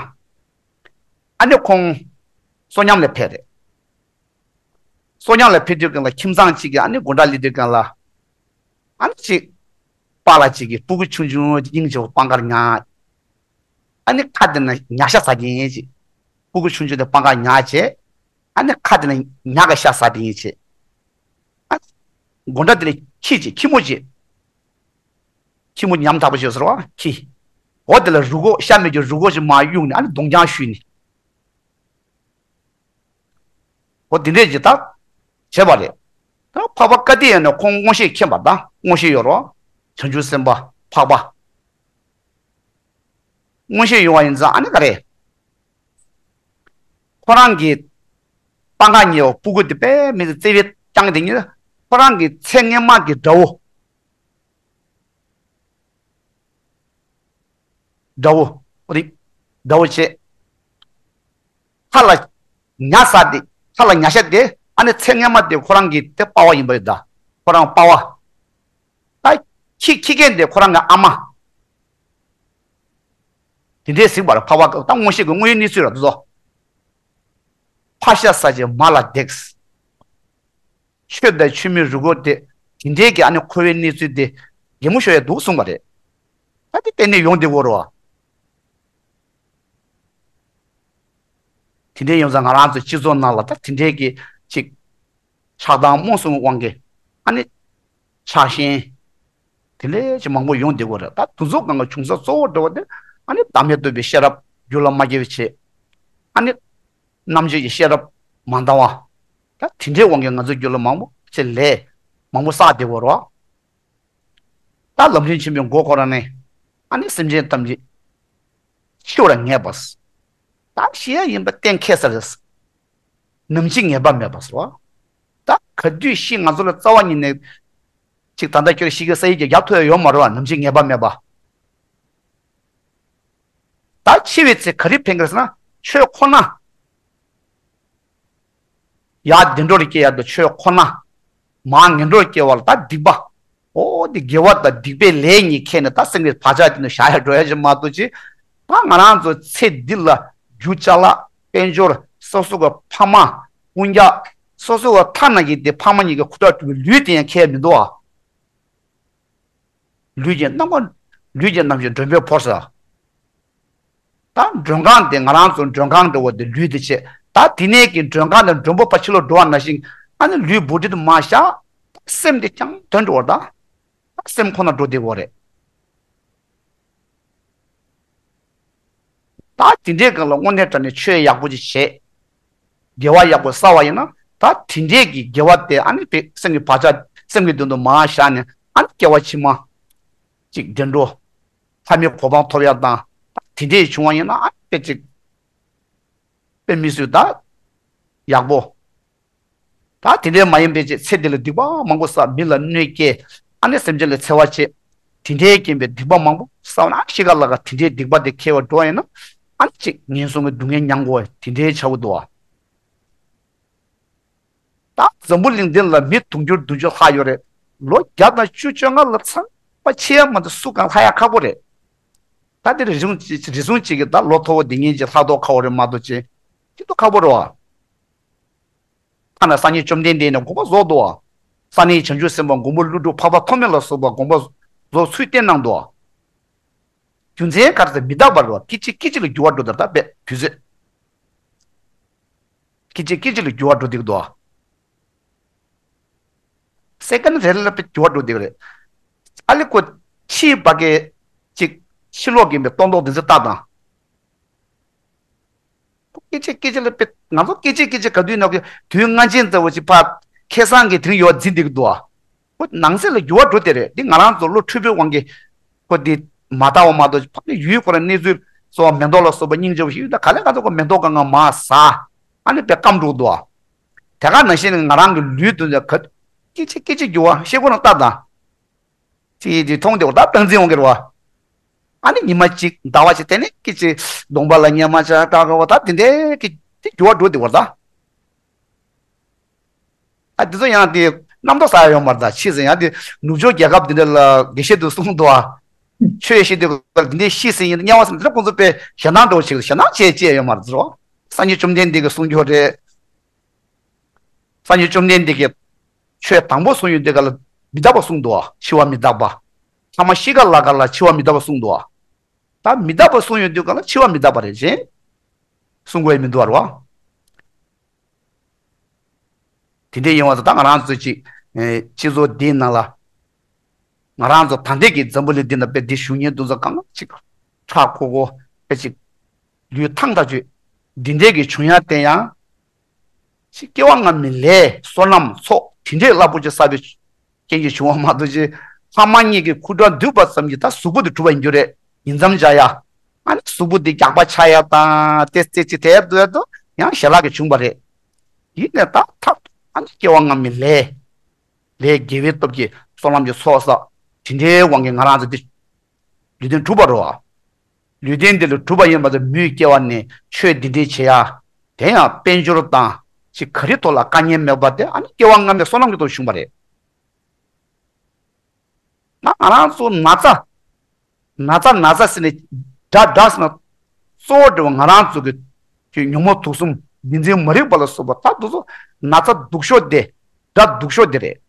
ཨ་ནི་ཁོང་བསོད་སྙོམས་ལ་ཕེབས་རེད། བསོད་སྙོམས་ལ་ཕེབས་དུས་སྒང་ལ་ཁྱིམ་ཚང་གཅིག་གིས་ཨ་ནི་དགོང་དག་སླེབས་དུས་སྒང་ལ། ཨ་ནི་ཅིག་པཱ་ལགས་གཅིག་གིས་སྤུ་གུ་ཆུང་ཆུང་སྙིང་རྗེ་པོ་པང་ཁར་ཉལ། ཨ་ནི་ཁ་དེ་ན་ཉ་ཤ་ཟ་གི་ཡིན་ཅིག་སྤུ་གུ་ཆུང་ཆུང་དེ་པང་ཁར་ཉལ་བྱས། ཨ་ནི་ཁ་དེ་ན་ཉ་གི་ཤ་ཟ་གི་ཡིན་ཅིག་ཨ་ནི་དགོང་དག་དེ་ལ་ཁྱི་ཅིག་ཁྱི་མོ་ཅིག་ཁྱི་མོ་ཉམ་ཐག་པོ་ཞིག་ཟེར་བ་ཁྱི། འོ་དེ་ལ་རུས་ཁོག་ཤ་མེད་ཀྱི་རུས་ཁོག་ཅིག་མར་གཡུགས་ནས་ཨ་ནི་གདོང་རྐྱང་གཞུས་ནས། འོ་དེ་འདྲས་ཅིག་ད་བྱས་པ་རེད། ད་འཕགས་པ་ཀ་ཏི་ཡ་ན་ཁོང་མངོན་ཤེས་མཁྱེན་པ་དང་མངོན་ཤེས་ཡོད་རོ། བྱང་ཆུབ་སེམས་དཔའ་འཕགས་པ། མངོན་ཤེས་ཡོད་པ་ཡིན་ཙང་ཨ་ནི་ག་རེ། ཁོ་རང་གི་པང་ཁ་ཉལ་བ་སྤུ་གུ་དེ་དཔེ་མི་སྲིད་བརྩེ་བས་བསྐྱངས་དེ་ཉིད་ཁོ་རང་གི་ཚེ་སྔོན་མ་གི་དགྲ་བོ། དགྲ་བོ། ཨོ་དེ་དགྲ་བོ་བྱས། ཁ་ལ་ཉ་ཟ་དེ། ཁ་ལ་ཉ་ཤ་དེ་ཨ་ནི་ཚེ་སྔ་མ་དེ་ཁོ་རང་གི་དེ་པ་ཕ་ཡིན་པ་རེད་ད། ཁོ་རང་པ་ཕ། ད་ཁྱི་ཁྱི་རྒན་དེ་ཁོ་རང་གི་ཨ་མ། དེ་འདྲས་གཟིགས་པར་ཕ་བ་ད་མངོན་ཤེས་ཀྱི་དངོས་ཡོད་གནས་ཚུལ་ར་དེ་ཚོ། ཕ་ཤ་ཟ་བྱེད་མ་ལ་བརྡེགས། ཆོས་དང་ཆོས་མིན་རུས་ཁོག་དེ། དེ་འདྲས་ཀྱི་ཨ་ནི་འཁོར་བའི་གནས་ཚུལ་དེ། གད་མོ་ཤོར་ཡ་འདུག་གསུངས་པ་རེད། ད་དེ་གཏན་ནས་ཡོང་བདེ་གོ་རོ། དེ་འདྲས་ཡོང་ཙང་ང་རང་ཚོའི་སྤྱི་ཚོགས་ནང་ལ་ད་དེ་འདྲས་ཀྱི་ཅིག་ཆགས་སྡང་རྨོངས་གསུམ་དབང་གིས་ཨ་ནི་ཆགས་ཞེན་དེ་ལས་ཅིག་མང་པོ་ཡོང་བསྡད་ཀྱི་ཡོད་རེད། ད་དེ་ཚོ་སྒང་ག་བྱུང་ས་གཙོ་བོ་འདྲ་བོ་དེ་ཨ་ནི་བདག་མེད་རྟོགས་པའི་ཤེས་རབ་རྒྱུད་ལ་མ་སྐྱེས་པའི་ཆེད། ཨ་ནི་རྣམ་དཔྱོད་ཀྱི་ཤེས་རབ་མ་འདང་བ། ད་དེ་འདྲའི་དབང་གིས་ང་ཚོའི་རྒྱུད་ལ་མང་པོ་ཅིག་ལས་མང་པོ་བསགས་བསྡད་ཀྱི་ཡོད་རེད། ད་ལམ་རིམ་ཆེན་པོའི་མགོ་ཁོ་རང་ནས་ཨ་ནི་སེམས་ཅན་ཐམས་ཅད་འཆི་བར་ངེས་པ། ད་ཤི་ཡ་ཡིན་པ་གཏན་འཁེལ་ས་རེད། ནམ་འཆི་ངེས་པ་མེད་པ་ཟེར་བ། ད་ག་དུས་ཤི་ང་ཚོ་ལ་རྩ་བ་ཉིད་ནས་ཅིག་ད་ལྟ་ཁྱོད་ཤི་གི་ས་ཡི་གི་རྒྱབ་ཐོ་ཡ་ཡོད་མ་རེད་བ། ནམ་འཆི་ངེས་པ་མེད་པ། ད་འཆི་བའི་ཚེ་ག་རེ་ཕན་གི་རེད་ཟེར་ན་ཆོས་ཁོ་ན། ཡར་བདེ་འགྲོར་སྐྱེ་ཡ་དང་ཆོས་ཁོ་ན། མར་ངན་འགྲོར་སྐྱེ་བ་ལ་ད་སྡིག་པ། ཨོ་དེ་དགེ་བ་དང་སྡིག་པའི་ལས་གཉིས་ཁྱེར་ནས་ད་སེམས་ཀྱི་བག་ཆགས་དེ་ནས་བཞག་ཡ་འགྲོ་ཡ་ཞིག་མ་གཏོགས་ཅི། ད་ང་རང་ཚོ་ཚེ་འདི་ལ་རྒྱུ་ཅ་ལག་དཔལ་འབྱོར་སོ་སོ་གི་ཕ་མ་སྤུན་ཀྱག་སོ་སོ་གི་ཐ་ན་གི་དེ་ཕ་མ་གཉིས་ཀྱི་ཁུ་ཁྲག་དྲུག་གི་ལུས་དེ་ཡང་ཁྱེར་མི་འདུག་ཨ། ལུས་ཀྱི་རྣམ་པ། ལུས་ཀྱི་རྣམ་ཤེས་མགྲོན་པོས་བོར་ས། ད་མགྲོན་ཁང་དེ་ང་རང་ཚོ་མགྲོན་ཁང་འདྲ་བོ་དེ་ལུས་དེ་བྱས། ད་དེ་ནས་ཀྱི་མགྲོན་ཁང་དེ་མགྲོན་པོ་ཕར་ཕྱི་ལོགས་འགྲོ་བ་ནང་བཞིན་ཨ་ནི་ལུས་བུ་ཁྲིད་དུ་མ་བཞག་སེམས་དེ་ཀྱང་དོན་འགྲོ་བར་ད། ད་སེམས་ཁོ་ན་འགྲོ་བསྡད་ཡོད་རེད། ད་དེ་འདྲའི་སྒང་ལ་དངོས་གནས་དྲང་གནས་ཆོས་ཡག་པོ་ཅིག་བྱས། དགེ་བ་ཡག་པོ་བསགས་པ་ཡིན་ན་ད་དེ་འདྲའི་གི་དགེ་བ་དེ་ཨ་ནི་དཔེ་སེམས་ཀྱི་བག་ཆགས་སེམས་ཀྱི་མདུན་དུ་མར་བཞག་ནས་ཨ་ནི་སྐྱེ་བ་ཕྱི་མ་ཅིག་བདེ་འགྲོ་ལྷ་མིའི་གོ་འཕང་ཐོབ་ཡག་དང་ད་དེ་འདྲའི་བྱུང་བ་ཡིན་ན་ཨ་ནི་དཔེ་ཅིག་དཔེ་མི་སྲིད་ད་ཡག་པོ། ད་དེ་འདྲའི་མ་ཡིན་པའི་ཅིག་ཚེ་འདི་ལ་སྡིག་པ་མང་པོ་བསགས། མི་ལ་གནོད་སྐྱེལ། ཨ་ནི་སེམས་ཅན་ལ་འཚེ་བ་བྱེད། དེ་འདྲའི་རྐྱེན་པས་སྡིག་པ་མང་པོ་བསགས་ན་ཤི་ཁ་ལ་ཁ་དེ་འདྲའི་སྡིག་པ་དེ་འཁྱེར་བར་འགྲོ་བ་ཡིན་ན་ཨ་ནི་ཅིག་ངན་སོང་གི་སྡུག་བསྔལ་མྱང་དགོས་པ་དེ་འདྲའི་ཆགས་ཀྱི་འདུག་བ། ད་འཛམ་བུ་གླིང་འདི་ལ་མི་དུང་ཕྱུར་བདུན་ཅུ་ལྷག་ཡོད་རེད། ལོ་བརྒྱ་དང་བཅུ་བཅོ་ལྔ་ལ་ཚང་མ་འཆི་ཡ་མ་གཏོགས་སུ་གང་ལྷག་ཡ་ཁག་པོ་རེད། ད་དེ་རེ་ཟུང་ཅིག་རེ་ཟུང་ཅིག་གིས་ད་ལོ་མཐོ་བོ་འདི་ངན་ཅིག་ལྷག་མདོག་ཁ་བོ་རེད་མ་གཏོགས་ཅིག་སྐྱིད་སྡུག་ཁག་པོ་རེད་བ། ཐ་ན་སངས་རྒྱས་བཅོམ་ལྡན་འདས་ནས་དགོངས་པ་རྫོགས་འདུག་བ། ས་གནས་བྱང་ཆུབ་སེམས་དཔའ་མགོན་པོ་ཀླུ་སྒྲུབ་འཕགས་པ་ཐོགས་མེད་ལ་སོགས་པ་དགོངས་པ་རྫོགས་ཚུལ་བསྟན་གནང་འདུག་བ། རྒྱུ་མཚན་ག་རེ་ཟེར་མི་རྟག་པ་རེད་བ། སྐད་ཅིག་སྐད་ཅིག་ལ་འགྱུར་བ་འགྲོ་དེ་རེད་ད་དཔེ་དུས་ཚོད། སྐད་ཅིག་སྐད་ཅིག་ལ་འགྱུར་བ་འགྲོ་བསྡད་ཀྱི་འདུག་བ། སེ་ཀན་རེ་རེ་ལ་དཔེ་འགྱུར་བ་འགྲོ་བསྡད་ཀྱི་རེད། ཨ་ལེ་ཁོ་ཕྱིའི་བ་གའི་ཅིག་ཕྱི་ལོགས་ཀྱི་མི་སྟོན་ཐོག་འདི་ཚོ་ལྟ་དང་། སྐད་ཆ་སྐད་ཆ་ལ་དཔེ་ང་ཚོ་སྐད་ཆ་སྐད་ཆ་ག་དུས་ན་དུས་སྔ་ཆེན་ཙམ་པོ་ཅིག་ཕར་ཁེ་སང་གི་དེ་རིང་ཡོད་འཛིན་བསྡད་ཀྱི་འདུག་བ། ཁོ་ནང་གསེས་ལ་འགྱུར་བ་འགྲོ་བསྡད་རེད། འདི་ང་རང་ཚོ་བློ་འཁྲུལ་པའི་དབང་གིས་ཁོ་འདི་མ་དག་པ་མ་གཏོགས་ཕ་ནི་ཡུལ་ཁོ་རང་གནས་ཚུལ་སོགས་མེ་ཏོག་ལ་སོགས་པ་སྙིང་རྗེ་པོ་ཞིག་ཡོད། ད་ག་ལེ་ག་ཚོད་ཁོ་མེ་ཏོག་གང་གང་མ་ཟ། ཨ་ནི་དཔེ་སྐམ་འགྲོ་གི་འདུག་བ། དེ་ག་ནང་བཞིན་ང་རང་གི་ལུས་དུ་ག་སྐད་ཆ་སྐད་ཆ་འགྱུར་བ་ཤེས་ཁོ་རང་ལྟ་དང་། ཅིག་ཅིག་མཐོང་དེ་བར་ད་སྟངས་འཛིན་འོང་གི་རེད་བ། ཨ་ནི་ཉི་མ་གཅིག་ཟླ་བ་གཅིག་དེ་ནས་སྐད་ཅིག་གདོང་པ་ལ་ཉི་མ་ཆ་དྲག་ག་བ་ད་དེ་འདྲའི་སྐད་དེ་འགྱུར་བ་འགྲོ་དེ་བར་ད། ཨ་དེ་ཚོ་ཡང་དེ་རྣམ་རྟོག་ཟ་ཡ་ཡོད་མ་རེད་ད། ཕྱིས་སུ་ཡང་དེ་ནུབ་ཕྱོགས་རྒྱལ་ཁབ་དེ་འདྲ་ལ་དགེ་བཤེས་དུ་གསུངས་འདུག་ཨ། ཆོས་བཤད་དུས་དེ་འདྲའི་ཤི་ཟིན་ཡིན་དམྱལ་བ་སེམས་དེ་ལ་ཁོང་ཚོ་དཔེ་ཞེ་སྡང་འདྲ་བོ་ཞིག་ཞེ་སྡང་བྱས་བྱས་ཡོད་མ་རེད་ཟེར་བ། སངས་རྒྱས་བཅོམ་ལྡན་འདས་ཀྱིས་གསུངས་རྒྱུ་རེད། སངས་རྒྱས་བཅོམ་ལྡན་འདས་ཀྱིས་ཆོས་དང་པོ་གསུངས་ཡོད་དུས་ག་ལ་མི་རྟག་པ་གསུངས་འདུག་བ། འཆི་བ་མི་རྟག་པ། ཐ་མ་ཤི་ཁ་ལ་ཁ་ལ་འཆི་བ་མི་རྟག་པ་གསུངས་འདུག་བ། ད་མི་རྟག་པ་གསུངས་ཡོད་དུས་ག་ལ་འཆི་བ་མི་རྟག་པ་རེད་ཅེས་གསུང་དགོས་མི་འདུག་བ་རེད་བ། དེ་འདྲའི་ཡིན་བ་ཚོ་ད་ང་རང་ཚོ་ཅིག་སྤྱི་ཚོགས་འདིའི་ནང་ལ། ང་རང་ཚོ་ད་ལྟའི་གི་འཛམ་བུ་གླིང་འདི་ན་དཔེ་འདི་བཞུགས་མཁན་འདུག་ཚོ་གང་ཅིག་ཁྲག་ཁོག་ཁོག་དཔེ་ཅིག་ལུས་ཐང་ཐག་ཆོད་འདི་འདྲའི་གི་བྱུང་ཡ་དེ་ཡང་ཅིག་སྐྱེ་བ་སྔ་མའི་ལས་བསོད་ནམས་ཚོགས་དེ་འདྲའི་རླབས་པོ་ཆེ་བསགས་པའི་རྐྱེན་གྱིས་བྱུང་བ་མ་གཏོགས་ཅིག་ཕ་མ་གཉིས་ཀྱི་ཁུ་ཁྲག་འདུས་པ་ཙམ་གྱིས་ད་གཟུགས་པོ་དེ་གྲུབ་པ་ཡིན་རྒྱུ་རེད། ཉིང་མཚམས་སྦྱར་ཡ། ཨ་ནི་གཟུགས་པོ་དེ་རྒྱགས་པ་ཆགས་ཡ་དང་དེ་རྩེ་གཅིག་དེ་ཡ་འདུག་ཡ་འདུག་ཡང་ཞལ་ལག་གིས་བྱུང་བ་རེད། ཡིན་ནའི་ད་མཐར་ཐུག་ཨ་ནི་སྐྱེ་བ་སྔ་མའི་ལས། ལས་དགེ་བའི་སྟོབས་ཀྱིས་བསོད་ནམས་ཀྱི་ཚོགས་བསགས། དེ་འདྲའི་དབང་གིས་ང་རང་ཚོ་འདི་ལུས་རྟེན་གྲུབ་པ་རེད་བ། ལུས་རྟེན་འདི་ལ་གྲུབ་པ་ཡིན་པ་དང་མུས་སྐྱེ་བ་ནས་ཆོས་འདི་འདྲའི་བྱེད་ཡ། དེ་ཡང་དཔལ་འབྱོར་དང་ཅིག་ག་རེ་ཐོག་ལ་དཀའ་ངལ་མེད་པ་དེ་ཨ་ནི་སྐྱེ་བ་སྔ་མའི་བསོད་ནམས་ཀྱི་ཐོག་བྱུང་བ་རེད། ང་ང་རང་ཚོ་ན་ཚ། ན་ཚ་ན་ཚ་ཟེར་ནས་འདྲ་འདྲ་ཟེར་ན། གཙོ་བོ་འདྲ་བ་ང་རང་ཚོ་གི་ཀྱི་ཉོན་མོངས་དུག་གསུམ་ཡིད་འཛིན་མ་རིག་པ་ལ་སོགས་པ་ད་དུ་ཚོ་ན་ཚ་སྡུག་ཤོས་དེ། དགྲ་སྡུག་ཤོས་དེ་རེད།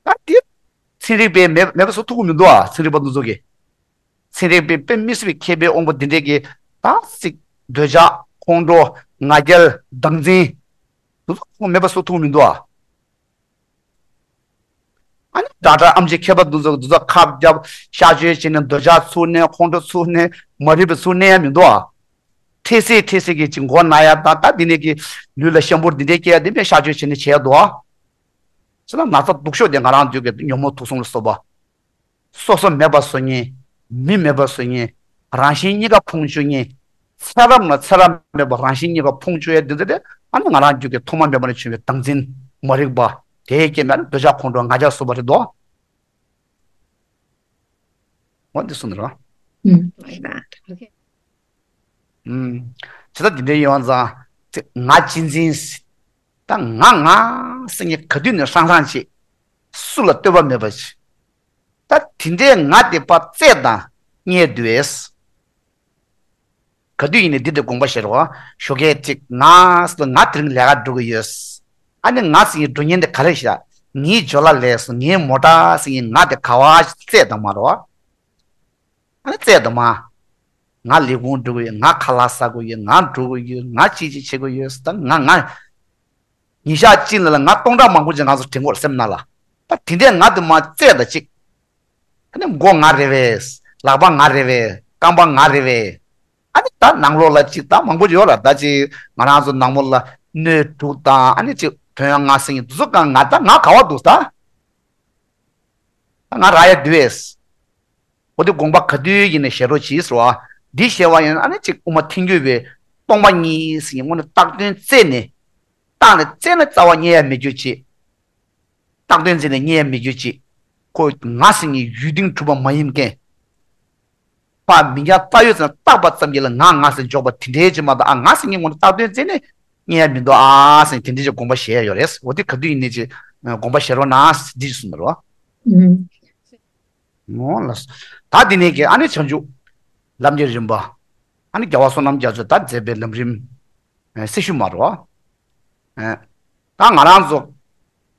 ད་དེ་ཚན་རིག་པས་མེད་མེད་པ་བཟོ་ཐུབ་ཀྱི་མི་འདུག་ཨ། ཚན་རིག་པ་འདི་ཚོ་གིས། ཚན་རིག་པས་དཔེ་མི་སྲིད་པའི་མཁས་པའི་དབང་པོ་འདི་འདྲས་ཀྱིས་ད་ཅིག་འདོད་ཆགས་ཁོང་ཁྲོ་ང་རྒྱལ་བདག་འཛིན་འདི་ཚོ་མེད་པ་བཟོ་ཐུབ་ཀྱི་མི་འདུག་ཨ། ཨ་ནི་ཌོག་ཊར་ཨེམ་ཆི་མཁས་པ་འདི་ཚོ་འདི་ཚོ་ཁབ་བརྒྱབ་གཤག་བཅོས་བྱས་ནས་འདོད་ཆགས་ཚུར་གནས་ཁོང་ཁྲོ་ཚུར་གནས་མ་རིག་པ་ཚུར་གནས་ཡ་མི་འདུག་ཨ། འཕྲལ་སེལ་འཕྲལ་སེལ་གྱི་ཅིག་མགོ་ན་ཡ་དང་ད་འདི་ནས་ཀྱི་ལུས་ལ་ཤམ་བུར་འདི་འདྲས་སྐྱེ་ཡ་འདི་མེད་གཤག་བཅོས་བྱས་ནས་བྱས་འདུག་ཨ། ཅི་ལ་ན་ཚ་སྡུག་ཤོས་དེ་ང་རང་ཚོའི་གི་ཉོན་མོངས་དུག་གསུམ་ལ་སོགས་པ། སོ་སོ་མེད་པ་བཟོ་མཁན། མི་མེད་པ་བཟོ་མཁན། རང་གཞན་གཉིས་ཀ་ཕུང་བཅུག་མཁན། ཚེ་རབས་ན་ཚེ་རབས་མེད་པ་རང་གཞན་གཉིས་ཀ་ཕུང་བཅུག་ཡ་འདི་འདི་དེ་ཨ་ནི་ང་རང་རྒྱུད་ཀྱི་ཐོག་མ་མེད་པ་ནས་བྱུང་བའི་བདག་འཛིན་མ་རིག་པ་དེའི་རྐྱེན་པས་ཨ་ནི་འདོད་ཆགས་ཁོང་ཁྲོ་ང་རྒྱལ་སོགས་པ་རེད་དོ། འོ་འདི་གསུངས་ནས་རོ། ཨུམ། ཨུམ། བྱས་ཙང་འདི་འདྲའི་ཡོང་ཙང་ང་གཅེས་འཛིན། ད་ང་ང་ཟེར་མཁན་ག་དུས་ནས་ཧྲང་ཧྲང་བྱེད། སུ་ལ་ལྟོས་པ་མེད་པ་བྱེད། ད་དེ་འདྲའི་ང་དེ་ཕར་བཙལ་དང་རྙེད་འདོད། ག་དུས་ཡིན་ནའི་འདི་འདྲའི་དགོངས་པ་བཞེས་རོགས། ཞོགས་ཀས་ཅིག་ང་ཟེར་ང་དེ་རིང་ལས་ཀ་འགྲོ་གི་ཡོད། ཨ་ནི་ང་ཟེར་མཁན་འགྲོ་མཁན་དེ་ག་རེ་བྱ། ངའི་ཇོ་ལ་ལས་སོ་ངའི་མོ་ཊ་ཟེར་མཁན་ང་དེ་ག་བ་བཙལ་དང་མ་རོགས། ཨ་ནི་བཙལ་དང་མ། ང་ལས་ཁུངས་འགྲོ་གི་ཡོད། ང་ཁ་ལག་ཟ་དགོས་ཡོད། ང་འགྲོ་དགོས་ཡོད། ང་ཅི་ཅི་བྱེད་དགོས་ཡོད་ད་ང་ང་། ཉིན་ཞག་གཅིག་ལ་ལ་ང་སྟོང་ཕྲག་མང་པོ་ཅིག་ང་ཚོ་དྲན་གྱི་ཡོད་རེད་སེམས་ནང་ལ། ད་དེ་འདྲས་ང་དེ་མ་བཙལ་ད་ཅིག་ཨ་ནི་མགོ་ང་རེད་པས། ལག་པ་ང་རེད་པས། རྐང་པ་ང་རེད་པས། ཨ་ནི་ད་ནང་ལོགས་ལ་ཅིག་ད་མང་པོ་ཡོད་ར། ད་ཅིག་ང་རང་ཚོ་ནང་མོ་ལ་སྣོད་དྲུག་དང་ཨ་ནི་ཅིག་དོན་ལྔ་ཟེར་མཁན་དེ་ཚོ་གང་ང་ད་ང་ག་བ་འདུག་ད། ད་ང་རག་ཡ་འདུག་པས། འོ་དེ་དགོངས་པ་ག་དུས་ཡིན་ནས་བཞེས་རོགས་གྱིས་ཟེར་བ། འདི་བཞེས་པ་ཡིན་ན་ཨ་ནི་ཅིག་དབུ་མ་ཐལ་འགྱུར་བའི་སྟོང་པ་ཉིད་ཟེར་མཁན་དངོས་གནས་བཏགས་དོན་བཙལ་ནས། བཏགས་ནས་བཙལ་ན་རྩ་བ་རྙེད་ཡ་མེད་རྒྱུ་ཅིག་བཏགས་དོན་བཙལ་ནས་རྙེད་ཡ་མེད་རྒྱུ་ཅིག་ཁོ་ང་ཟེར་མཁན་ཡུལ་གཏིང་གྲུབ་པ་མ་ཡིན་མཁན། ཕ་མིང་རྐྱང་བཏགས་ཡོད་ཙང་བཏགས་པ་ཙམ་གྱིས་ལ་ང་ང་ཟེར་འཇོག་པ་དེ་འདྲའི་ཅིག་མ་གཏོགས་ཨ་ང་ཟེར་མཁན་དངོས་གནས་བཏགས་དོན་བཙལ་ནས་རྙེད་ཡ་མི་འདུག་ཨ་ཟེར་དེ་འདྲའི་ཅིག་དགོངས་པ་བཞེས་ཡ་ཡོད་རེད། འོ་དེ་ག་དུས་ཡིན་ནའི་ཅིག་དགོངས་པ་བཞེས་རོགས་གནང་ཟེར་འདི་ཅིག་གསུངས་པ་རེད་བ། ཨུམ། ངོ་ལ། ད་འདི་ནས་ཀྱི་ཨ་ནི་བྱང་ཆུབ་ལམ་གྱི་རིམ་པ། ཨ་ནི་རྒྱལ་བ་བསོད་ནམས་རྒྱ་མཚོས་ད་མཛད་པའི་ལམ་རིམ་སྲི་ཞུ་མ་རོ། ད་ང་རང་ཚོ་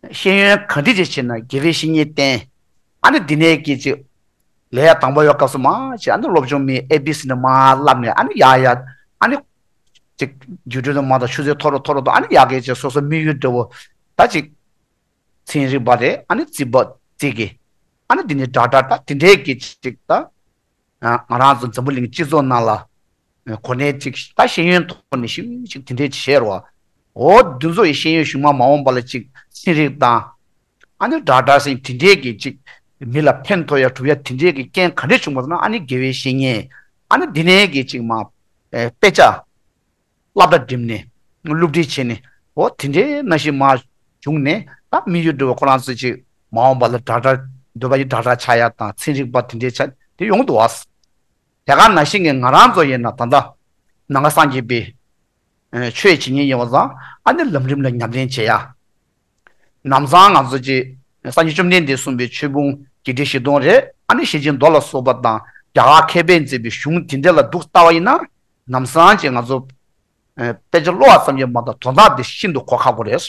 ཤེས་ཡོན་ག་འདྲ་ཅིག་བྱས་ན་དགེ་བའི་བཤེས་གཉེན་བསྟེན། ཨ་ནི་འདི་ནས་ཀྱི་ཅིག་ལས་དང་པོ་ཡོད་སྐབས་སུ་མ་ཅིག་ཨ་ནི་སློབ་སྦྱོང་མི་ཨེ་བི་སི་ནས་མ་བསླབ་ནས་ཨ་ནི་ཡ་ཡ་ཨ་ནི་ཅིག་རྒྱུ་འབྲས་དུ་མ་དང་ཆུ་ཚོད་མཐོ་རུ་མཐོ་རུ་དང་ཨ་ནི་ཡ་གི་ཅིག་སོ་སོ་དམིགས་ཡུལ་འདྲ་བོ་ད་ཅིག་ཚན་རིག་པ་རེད། ཨ་ནི་རྩིས་པ་རྩིས་ཀྱི། ཨ་ནི་འདི་ནི་ཌོག་ཊར་ད་དེ་འདྲའི་གི་ཅིག་ད། ང་རང་ཚོ་འཛམ་བུ་གླིང་སྤྱི་ཚོགས་ནང་ལ་གོ་གནས་ཅིག་ད་ཤེས་ཡོན་ཐོག་ནས་ཞིབ་ཅིག་དེ་འདྲའི་ཅིག་བྱས་རོགས། འོ་འདི་ཚོ་ཡི་ཤེས་ཡོན་གཞུང་མ་མ་འོངས་པ་ལ་ཅིག་ཚན་རིག་དང་། ཨ་ནི་ཌོག་ཊར་ཟེར་དེ་འདྲའི་གི་ཅིག་མི་ལ་ཕན་ཐོགས་ཡ་གྲུབ་ཡ་དེ་འདྲའི་གི་རྐྱེན་ག་འདྲས་བྱུང་བ་ཟེར་ན་ཨ་ནི་དགེ་བའི་བཤེས་གཉེན། ཨ་ནི་འདི་ནས་གི་ཅིག་མ་དཔེ་ཆ། སློབ་གྲྭ་འགྲིམས་ནས་སློབ་ཁྲིད་བྱས་ནས་འོ་དེ་འདྲའི་ནང་བཞིན་མར་བྱུང་ནས་ད་དམིགས་ཡུལ་འདྲ་བོ་ཁོ་རང་ཚོ་ཅིག་མ་འོངས་པ་ལ་ཌོག་ཊར་འདོད་པ་ཡི་ཌོག་ཊར་ཆགས་ཡ་དང་ཚན་རིག་པ་དེ་འདྲའི་ཆ་དེ་ཡོང་འདུག་བ། དེ་ག་ནང་བཞིན་གྱི་ང་རང་ཚོ་ཡིན་ན་ད་ལྟ་ནང་པ་སངས་རྒྱས་པའི་ཆོས་བྱེད་མཁན་ཡིན་པ་ཙང་ཨ་ནི་ལམ་རིམ་ལ་ཉམས་ལེན་བྱེད་ཡ། ལམ་སང་ང་ཚོ་ཀྱི་སངས་རྒྱས་བཅོམ་ལྡན་འདས་གསུངས་པའི་ཆོས་ཕུང་བརྒྱད་ཁྲི་བཞི་སྟོང་རེད། ཨ་ནི་ཤེར་ཕྱིན་མདོ་ལ་སོགས་པ་དང་རྒྱ་གར་མཁས་པས་མཛད་པའི་གཞུང་དེ་འདྲ་ལ་འདུག་ལྟ་བ་ཡིན་ན་ལམ་སང་ཀྱི་ང་ཚོ་དཔེ་ཆ་ཀློག་པ་ཙམ་གྱིས་མ་གཏོགས་དོན་དག་དེ་ཤིན་ཏུ་གོ་ཁག་པོ་རེད།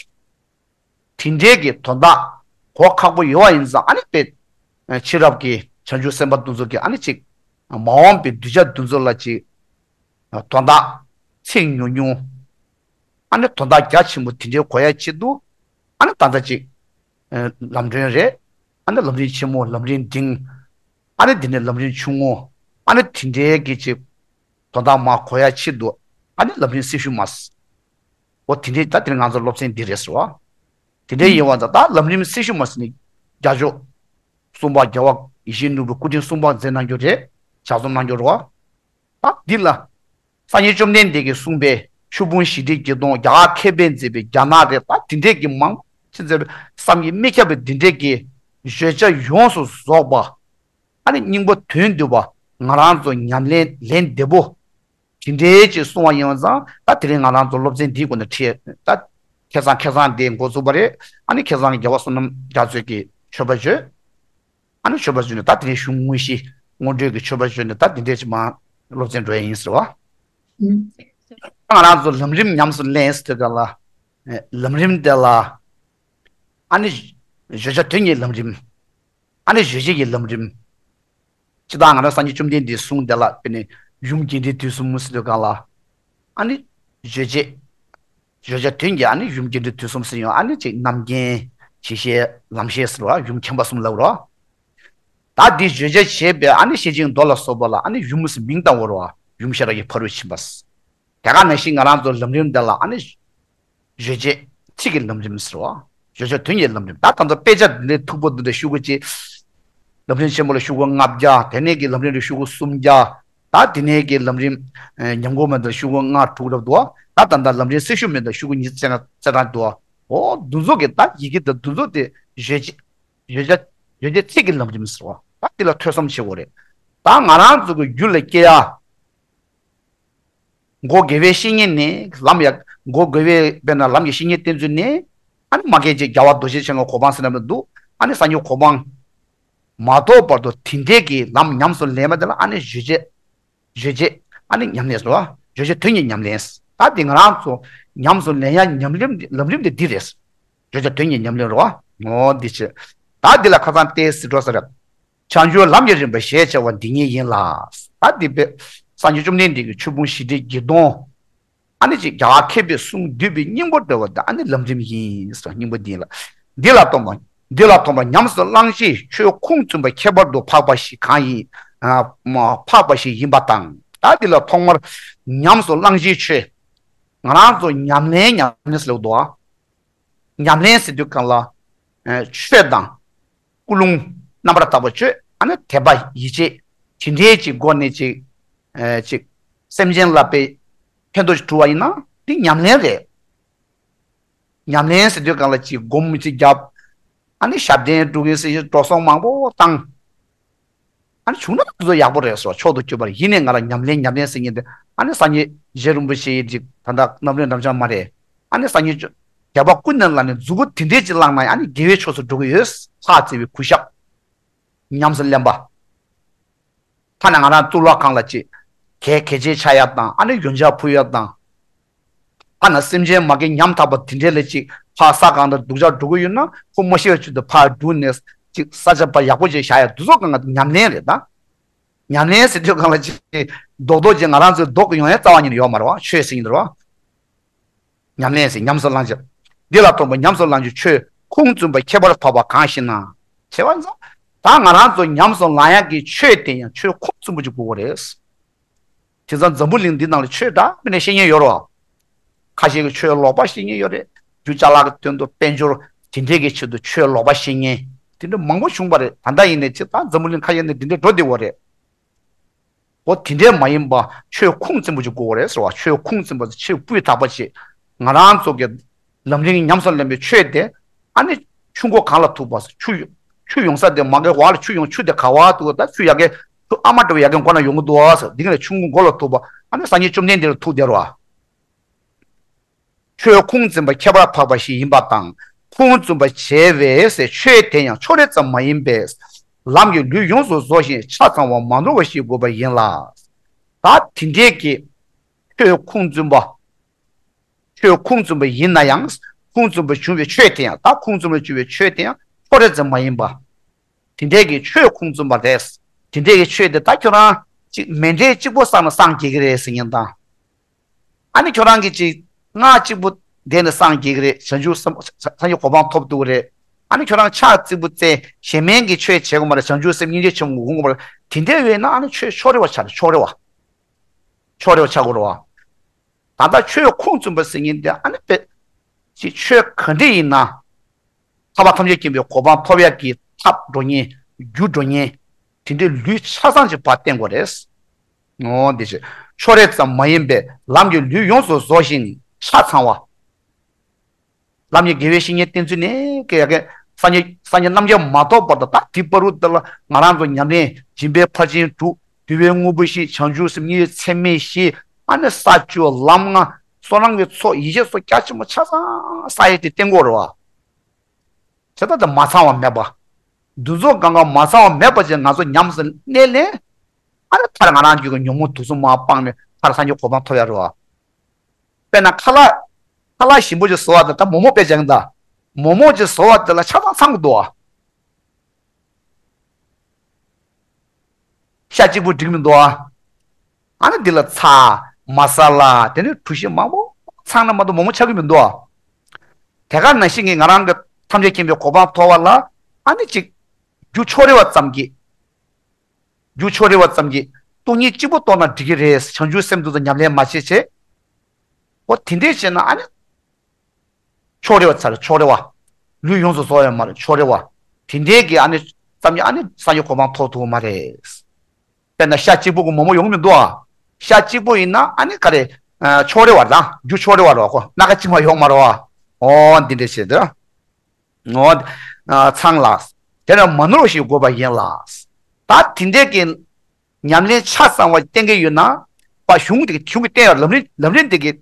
དེ་འདྲའི་གི་དོན་དག་གོ་ཁག་པོ་ཡོད་པ་ཡིན་ཙང་ཨ་ནི་དཔེ་ཕྱི་རབས་ཀྱི་བྱང་ཆུབ་སེམས་དཔའ་འདི་ཚོ་གི་ཨ་ནི་ཅིག་མ་འོངས་པའི་གདུལ་བྱ་འདི་ཚོ་ལ་ཅིག་དོན་དག་ཚིག་ཉུང་ཉུང་། ཨ་ནི་དོན་དག་རྒྱ་ཆེན་པོ་དེ་འདྲའི་གོ་ཡ་ཆེད་དུ། ཨ་ནི་ད་ལྟ་ཅིག་ལམ་སྒྲོན་རེད། ཨ་ནི་ལམ་རིམ་ཆེན་མོ་ལམ་རིམ་འབྲིང་། ཨ་ནི་འདི་ནས་ལམ་རིམ་ཆུང་ངུ། ཨ་ནི་དེ་འདྲའི་གི་ཅིག་དོན་དག་མ་གོ་ཡ་ཆེད་དུ། ཨ་ནི་ལམ་རིམ་སྲི་ཞུ་མ་སི། འོ་དེ་འདྲའི་ད་དེ་ནི་ང་ཚོ་སློབ་ཚན་འདི་རེད་ཟེར་བ། དེ་འདྲའི་ཡིན་བ་ད་ད་ལམ་རིམ་སྲི་ཞུ་མ་སི་ནི་རྒྱལ་མཆོག་གསུམ་པ་རྒྱལ་བ་ཡིད་བཞིན་ནོར་བུའི་སྐུ་ཕྲེང་གསུམ་པ་མཛད་གནང་རྒྱུ་རེད། ལྗགས་རྩོམ་གནང་རྒྱུ་རེད་བ། ད་འདི་ལ། སངས་རྒྱས་བཅོམ་ལྡན་འདས་ཀྱིས་གསུངས་པའི་ཆོས་ཕུང་བཞི་ཁྲི་བརྒྱད་སྟོང་རྒྱ་གར་མཁས་པས་མཛད་པའི་རྒྱ་ནག་རེད་ད་དེ་འདྲས་ཀྱི་མང་ཆེ་མཛད་པའི་བསམ་གྱིས་མི་ཁྱབ་པའི་དེ་འདྲས་ཀྱི་བརྗོད་བྱ་ཡོངས་སུ་རྫོགས་པ། ཨ་ནི་སྙིང་པོ་དོན་བསྡུས་པ། ང་རང་ཚོ་ཉམས་ལེན་ལན་བདེ་པོ་དེ་འདྲའི་ཅིག་གསུང་བ་ཡིན་པ་ཙང་ད་དེ་རིང་ང་རང་ཚོ་སློབ་ཚན་འདིའི་སྒོ་ནས་ཁྲིད་ད་ཁ་སང་ཁ་སང་དེ་འགོ་ཚུགས་པ་རེད། ཨ་ནི་ཁ་སང་གི་རྒྱལ་བ་བསོད་ནམས་རྒྱ་མཚོས་ཀྱི་མཆོད་པ་བརྗོད། ཨ་ནི་མཆོད་པ་བརྗོད་ནས་ད་དེ་རིང་གཞུང་དངོས་གཞི་སྔོན་འགྲོའི་གི་མཆོད་པ་བརྗོད་ནས་ད་དེ་འདྲའི་ཅིག་མ་སློབ་ཚན་འགྲོ་ཡ་ཡིན་ཟེར་བ། ང་རང་ཚོ་ལམ་རིམ་ཉམས་སུ་ལེན་ཟེར་དུས་སྒང་ལ། ལམ་རིམ་དེ་ལ། ཨ་ནི། བརྗོད་བྱ་དོན་གཉེར་ལམ་རིམ། ཨ་ནི་བརྗོད་བྱེད་ཀྱི་ལམ་རིམ། སྤྱིར་བཏང་ང་རང་སངས་རྒྱས་བཅོམ་ལྡན་འདས་གསུང་དེ་ལ་དཔེར་ན་ཡུམ་རྒྱས་འབྲིང་བསྡུས་གསུམ་ཟེར་དུས་སྒང་ལ། ཨ་ནི། བརྗོད་བྱེད། བརྗོད་བྱ་དོན་གྱི་ཨ་ནི་ཡུམ་རྒྱས་འབྲིང་བསྡུས་གསུམ་ཟེར་ཡང་ཨ་ནི་ཅིག་རྣམ་མཁྱེན། ཇི་ཤེས། ལམ་ཤེས་ཟེར་བ་ཡུམ་མཁྱེན་པ་གསུམ་ལབ་རོ། ད་འདི་བརྗོད་བྱ་བྱེད་པའི་ཨ་ནི་ཤེར་ཕྱིན་མདོ་ལ་སོགས་པ་ལ་ཨ་ནི་ཡུམ་ཟེར་མིང་བཏགས་འོ་རོ། ཡུམ་ཤེས་རབ་ཀྱི་ཕ་རོལ་ཕྱིན་པ། དེ་ག་ནང་བཞིན་ང་རང་ཚོ་ལམ་རིམ་འདི་ལ་ཨ་ནི། བརྗོད་བྱེད་ཚིག་གི་ལམ་རིམ་ཟེར་བ། བརྗོད་བྱ་དོན་གྱི་ལམ་རིམ། ད་ད་ལྟ་དཔེ་ཆ་འདི་འདྲའི་མཐུག་པོ་འདི་འདྲ་ཤོག་གུ་གཅིག་ལམ་རིམ་ཆེན་མོ་ལ་ཤོག་གུ་ལྔ་བརྒྱ། དེ་ནས་ཀྱི་ལམ་རིམ་རེ་ཤོག་གུ་སུམ་བརྒྱ། ད་དེ་ནས་ཀྱི་ལམ་རིམ་ཉམས་མགོ་མ་འདི་ཤོག་གུ་ལྔ་དྲུག་རབ་འདུག་ད་ད་ལྟ་ལམ་རིམ་སེ་ཤོག་མེ་འདི་ཤོག་གུ་ཉི་ཤུ་རྩ་གྲངས་འདུག་འོ་འདུ་འཛོ་གི་ད་ཡི་གེ་འདི་འདུ་འཛོ་དེ་བརྗོད་བྱེད་བརྗོད་བྱ་བརྗོད་བྱེད་ཚིག་གི་ལམ་རིམ་ཟེར་བ། ད་འདི་ལ་ཐོས་བསམ་བྱེད་དགོས་རེད། ད་ང་རང་ཚོ་གི་རྒྱུད་ལ་སྐྱེ་ཡ། མགོ་དགེ་བའི་བཤེས་གཉེན་ནས་ལམ་ཡ། མགོ་དགེ་བའི་དཔེར་ན་ལམ་གྱི་བཤེས་གཉེན་བསྟེན་ཚུལ་ནས། ཨ་ནི་མ་སྐད་ཅིག་རྒྱལ་བ་རྡོ་རྗེ་འཆང་གི་གོ་འཕང་ཟེར་ན་མི་འདུག་ཨ་ནི་སངས་རྒྱས་གོ་འཕང་མ་ཐོབ་བར་དུ་དེ་འདྲའི་གི་ལམ་ཉམས་སུ་ལེན་པ་དེ་ལ་ཨ་ནི་བརྗོད་བྱེད། བརྗོད་བྱེད་ཨ་ནི་ཉམས་ལེན་ཟེར་བ། བརྗོད་བྱེད་དོན་གྱི་ཉམས་ལེན། ད་འདི་ང་རང་ཚོ་ཉམས་སུ་ལེན་ཡ་ཉམས་ལེན་ལམ་རིམ་དེ་འདི་རེད། བརྗོད་བྱ་དོན་གྱི་ཉམས་ལེན་རེད་བ། ངོ་འདི་བྱེད། ད་འདི་ལ་ཁ་སང་ཏེ་སི་འགྲོ་ས་རེད། བྱང་ཆུབ་ལམ་གྱི་རིམ་པ་ཞེས་བྱ་བ་འདི་ཉིད་ཡིན་ལ། ད་འདི་པའི་སངས་རྒྱས་བཅོམ་ལྡན་འདས་ཀྱི་ཆོས་ཕུང་བཞི་ཁྲི་བརྒྱད་སྟོང་། ཨ་ནི་ཅིག་རྒྱ་གར་མཁས་པའི་གསུང་འདུས་པའི་སྙིང་པོ་འདྲ་བ་དང་ཨ་ནི་ལམ་རིམ་ཡིན་ཟེར་སྙིང་པོ་འདི་ལ། འདི་ལ་མཐོང་བ། འདི་ལ་མཐོང་བ་ཉམས་སུ་བླང་ཞིང་ཆོས་ཁུངས་བཙུན་པ་ཁྱད་པར་དུ་འཕགས་པ་ཞིག་གང་ཡིན། ཨ་མ་འཕགས་པ་ཞིག་ཡིན་པ་དང་། ད་འདི་ལ་ཐོག་མར་ཉམས་སུ་བླང་ཞིང་ཆོས། ང་རང་ཚོ་ཉམས་ལེན་ཉམས་ལེན་ཟེར་ལབ་འདུག་ཨ། ཉམས་ལེན་ཟེར་དུས་སྒང་ལ། ཨ་ཆོས་དང་། ཀུན་སློང་རྣམ་པར་དག་པ་སྤྱོད་ཨ་ནི་དད་པ་ཡིད་ཆེས་དེ་འདྲའི་ཅིག་སྒོ་ནས་ཅིག་ཨ་ཅིག་སེམས་ཅན་ལ་དཔེ་ཕན་ཐོགས་ཅིག་བསྒྲུབ་པ་ཡིན་ན་དེ་ཉམས་ལེན་རེད། ཉམས་ལེན་ཟེར་དུས་སྒང་ལ་ཅིག་སྒོམ་ཅིག་བརྒྱབ། ཨ་ནི་ཞབས་བརྟན་སྒྲུབ་མཁན་ཟེར་ཞིག་འགྲོ་སོང་མང་པོ་བཏང་། ཨ་ནི་བྱུང་ན་དེ་ཚོ་ཡག་པོ་རེད་སོ་མཆོག་ཏུ་གྱུར་པར་ཡིན་ནས་ང་ལ་ཉམས་ལེན་ཉམས་ལེན་ཟེར་མཁན་དེ་ཨ་ནི་སངས་རྒྱས་རྗེ་རིན་པོ་ཆེ་ཡི་ཅིག་ད་ལྟ་རྣམ་གླིང་རབ་འབྱམས་མ་རེད། ཨ་ནི་སངས་རྒྱས་རྒྱལ་བ་ཀུན་ནས་ལ་ནི་མཛུབ་གུ་དེ་འདྲས་ཅིག་བླངས་ན་ཨ་ནི་དགེ་བའི་ཕྱོགས་སུ་འགྲོ་གི་ཡོད། ལྷ་བརྩེ་བའི་གུས་ཞབས། ཉམས་སུ་ལེན་པ། ཐ་ན་ང་རང་གཙུག་ལག་ཁང་ལ་ཅིག་གལ་གལ་ཆེ་ཆགས་ཡ་དང་ཨ་ནི་ཡོན་ཆབ་ཕུལ་ཡ་དང་། ཐ་ན་སེམས་ཅན་མ་གི་ཉམ་ཐག་པ་དེ་འདྲས་ལ་ཅིག་ཕར་ས་གང་དང་སྡུག་ཅག་འགྲོ་གི་ཡོད་ན་ཁོ་མ་ཤི་བའི་ཆེད་དུ་ཕར་བསྒྲུགས་ནས་ཅིག་ས་ཆ་ཕར་ཡག་པོ་ཅིག་བཞག་ཡ་དེ་ཚོ་གང་ག་ཉམས་ལེན་རེད་ད། ཉམས་ལེན་ཟེར་དུས་གང་ལ་ཅིག་རྡོག་རྡོག་ཅིག་ང་རང་ཚོའི་ལྡོག་གི་ཡོང་ཡ་རྩ་བ་ཉིད་ནས་ཡོད་མ་རེད་བ། ཆོས་ཟེར་གྱི་འདུག་རེད་བ། ཉམས་ལེན་ཟེར་ཉམས་སུ་བླང་བྱ། འདི་ལ་མཐོང་བ་ཉམས་སུ་བླང་བྱ་ཆོས་ཁུངས་བཙུན་པ་ཁྱད་པར་འཕགས་པ་གང་ཞེ་ན། བྱས་པ་ཙང་། ད་ང་རང་ཚོ་ཉམས་སུ་བླང་ཡག་གི་ཆོས་དེ་ཡང་ཆོས་ཁུངས་བཙུན་པོ་ཅིག་དགོས་ཀྱི་རེད། དེང་སང་འཛམ་བུ་གླིང་འདི་ནང་ལ་ཆོས་འདྲ་མིན་ནས་བཤད་མཁན་ཡོད་རེད་བ། ཁ་ཤས་ཀྱིས་ཆོས་ལོག་པ་བཤད་མཁན་ཡོད་རེད། རྒྱུ་ཅ་ལག་གི་དོན་དུ་དཔལ་འབྱོར་དེ་འདྲས་ཀྱི་ཆེད་དུ་ཆོས་ལོག་པ་བཤད་མཁན་དེ་འདྲ་མང་པོ་བྱུང་བ་རེད། ད་ལྟ་ཡིན་ནའི་ཅིག་ད་འཛམ་བུ་གླིང་ཁ་ཤས་ནས་འདི་འདྲས་འགྲོ་བསྡད་ཡོད་རེད། འོ་དེ་འདྲས་མ་ཡིན་པ་ཆོས་ཁུངས་བཙུན་པོ་ཅིག་དགོས་རེད་ཟེར་བ། ཆོས་ཁུངས་བཙུན་པ་ཆོས་སྤུས་དག་པ་ཅིག་ང་རང་ཚོ་གི་ལམ་རིམ་ཉམས་སུ་ལེན་པའི་ཆོས་དེ་ཨ་ནི་ཆུ་མགོ་གང་ལ་ཐུག་པ་ཟེར་ཆུ་ཆུ་ཡོང་ས་དེ་མ་གི་བར་ལ་ཆུ་ཡོང་ཆུ་དེ་ག་བ་འདུག་ད་ཆུ་ཡ་གི་ཆུ་ཨ་མ་འདྲ་བ་ཡ་གི་མགོ་ན་ཡོང་གི་འདུག་ཟེར་འདི་ག་ནས་ཆུ་མགོ་མགོ་ལ་ཐུག་པ་ཨ་ནི་སངས་རྒྱས་བཅོམ་ལྡན་འདས་ལ་ཐུག་བསྡད་རེད་བ། ཆོས་ཁུངས་བཙུན་པ་ཁྱད་པར་འཕགས་པ་ཞིག་ཡིན་པ་དང་ཁུངས་བཙུན་པ་བྱས་པས་ཟེར་ཆོས་དེ་ཡང་ཕྱོགས་རེ་ཙམ་མ་ཡིན་པས་ལམ་གྱི་ལུས་ཡོངས་སུ་རྫོགས་ཤིང་ཆ་ཚང་བ་མ་ནོར་བ་ཞིག་དགོས་པ་ཡིན་ལ། ད་དེ་འདྲས་ཀྱི་ཆོས་ཁུངས་བཙུན་པ། ཆོས་ཁུངས་བཙུན་པ་ཡིན་ན་ཡང་ཁུངས་བཙུན་པ་བྱུང་བའི་ཆོས་དེ་ཡང་ད་ཁུངས་བཙུན་པ་བྱུང་བའི་ཆོས་དེ་ཡང་ཕྱོགས་རེ་ཙམ་མ་ཡིན་པ། དེ་འདྲས་ཀྱི་ཆོས་ཁུངས་བཙུན་པ་རེད། དེ་འདྲས་ཀྱི་ཆོས་དེ་ད་ཁྱོད་རང་ཅིག་མཎྜལ་གཅིག་པོ་བསགས་ན་སངས་རྒྱས་ཀྱི་རེད་ཟེར་མཁན་དང་། ཨ་ནི་ཁྱོད་རང་གིས་ཅིག་སྔགས་གཅིག་པོ་བཟླས་ནས་སངས་རྒྱས་ཀྱི་རེད། བྱང་ཆུབ་སེམས་སངས་རྒྱས་གོ་འཕང་ཐོབ་ཐུབ་ཀྱི་རེད། ཨ་ནི་ཁྱོད་རང་ཕྱག་གཅིག་པོ་བཙལ་གཞན་མིན་གྱི་ཆོས་བྱེད་དགོས་མ་རེད། བྱང་ཆུབ་སེམས་སྙིང་རྗེ་ཆེན་པོ་སྒོམ་དགོས་མ་རེད། དེ་འདྲ་ཡོད་ན་ཨ་ནི་ཆོས་ཕྱོགས་རེ་བ་ཆགས་རེད། ཕྱོགས་རེ་བ། ཕྱོགས་རེ་བ་ཆགས་དགོས་རེད་བ། ད་ལྟ་ཆོས་ཁུངས་བཙུན་པ་ཟེར་མཁན་དེ་ཨ་ནི་དཔེ་ཅིག་ཆོས་ག་འདྲ་ཡིན་ན། ཐར་པ་ཐམས་ཅད་མཁྱེན་པའི་གོ་འཕང་ཐོབ་ཡག་གི་ཐབས་འགྲོ་མཁན་རྒྱུ་འགྲོ་མཁན་དེ་འདྲའི་ལུས་ཆ་ཚང་ཅིག་ཕར་བསྟེན་དགོས་རེད། འོ་དེ་ཕྱོགས་རེ་ཙམ་མ་ཡིན་པའི་ལམ་གྱི་ལུས་ཡོངས་སུ་རྫོགས་ཤིང་ཆ་ཚང་བ། ལམ་གྱི་དགེ་བའི་བཤེས་གཉེན་བསྟེན་ཚུལ་ནི་ཀྱེ་ཡ་ཀྱེ་སངས་རྒྱས་སངས་རྒྱས་རྣམ་མཁྱེན་མ་ཐོབ་བར་དུ་ད་དེ་བར་དུ་ལ་ང་རང་ཚོ་ཉམས་ལེན་སྦྱིན་པའི་ཕར་ཕྱིན་དྲུག་འདུལ་བའི་དངོས་པོ་བཞི། བྱང་ཆུབ་སེམས། མཉན་ཡོད་ཚད་མེད་བཞི། ཨ་ནི་ས་བཅུ། ལམ་ལྔ། བསོད་ནམས་ཀྱི་ཚོགས། ཡེ་ཤེས་སོགས་རྒྱ་ཆེན་པོ་ཆ་ཚང་བསགས་ཡས་དེ་བསྟེན་དགོས་རེད་བ། བྱས་ཙང་དེ་མ་ཚང་བ་མེད་པ། འདི་ཚོ་གང་ག་མ་ཚང་བ་མེད་པ་ཅིག་ང་ཚོ་ཉམས་སུ་བླངས་ནས། ཨ་ནི་མཐར་ང་རང་རྒྱུད་ཀྱི་ཉོན་མོངས་དུག་གསུམ་མར་སྤངས་ནས་མཐར་སངས་རྒྱས་གོ་འཕང་ཐོབ་ཡ་རེད་བ། དཔེར་ན་ཁ་ལག་ཁ་ལག་ཞིམ་པོ་ཅིག་བཟོ་བ་དང་ད་མོག་མོག་དཔེ་བྱས་ན། ད་མོག་མོག་ཅིག་བཟོ་བ་དེ་ལ་ཆ་ཚང་ཚང་གི་འདུག་བ། ཤ་གཅིག་པུ་འགྲིག་མི་འདུག་བ། ཨ་ནི་འདི་ལ་ཚྭ། མ་ས་ལ། དེ་ནས་གྲོ་ཞིབ་མང་པོ་ཚང་ན་མ་གཏོགས་མོག་མོག་ཆགས་ཀྱི་མི་འདུག་བ། དེ་ག་ནང་བཞིན་གྱི་ང་རང་གི་ཐམས་ཅད་མཁྱེན་པའི་གོ་འཕང་ཐོབ་པ་ལ། ཨ་ནི་ཅིག་རྒྱུ་ཕྱོགས་རེ་བ་ཙམ་གྱིས། རྒྱུ་ཕྱོགས་རེ་བ་ཙམ་གྱིས་སྟོང་ཉིད་གཅིག་པུ་རྟོགས་ན་འགྲིག་གི་རེད། བྱང་ཆུབ་སེམས་དེ་ཚོ་ཉམས་ལེན་མ་བྱས་བྱས། འོ་དེ་འདྲས་བྱས་ན་ཨ་ནི། ཕྱོགས་རེ་བ་ཚར། ཕྱོགས་རེ་བ། ལུས་ཡོངས་སུ་རྫོགས་ཡོད་མ་རེད། ཕྱོགས་རེ་བ། དེ་འདྲས་ཀྱི་ཨ་ནི་ཙམ་གྱིས་ཨ་ནི་སངས་རྒྱས་གོ་འཕང་ཐོབ་ཐུབ་མ་རེད། དཔེར་ན་ཤ་གཅིག་པུ་གི་མོག་མོག་ཡོང་གི་མི་འདུག་ཨ། ཤ་གཅིག་པུ་ཡིན་ན་ཨ་ནི་ག་རེ། ཕྱོགས་རེ་བ་དང་རྒྱུ་ཕྱོགས་རེ་བ་རེད་བ། ཁོ་སྣ་ཁ་གཅིག་མ་ཡོང་མ་རེད་བ། འོ་འདི་འདྲས་བྱས་འདུག་འོ། ཚང་ལ། དེ་ནི་མ་ནོར་བ་ཞིག་དགོས་པ་ཡིན་ལ། ད་དེ་འདྲས་ཀྱི་ཉམས་ལེན་ཆ་ཚང་བ་བསྟེན་གྱི་ཡོད་ན། པ་གཞུང་དེ་གཞུང་གི་བསྟན་ཡོད་ལམ་རིམ་ལམ་རིམ་དེ་གི།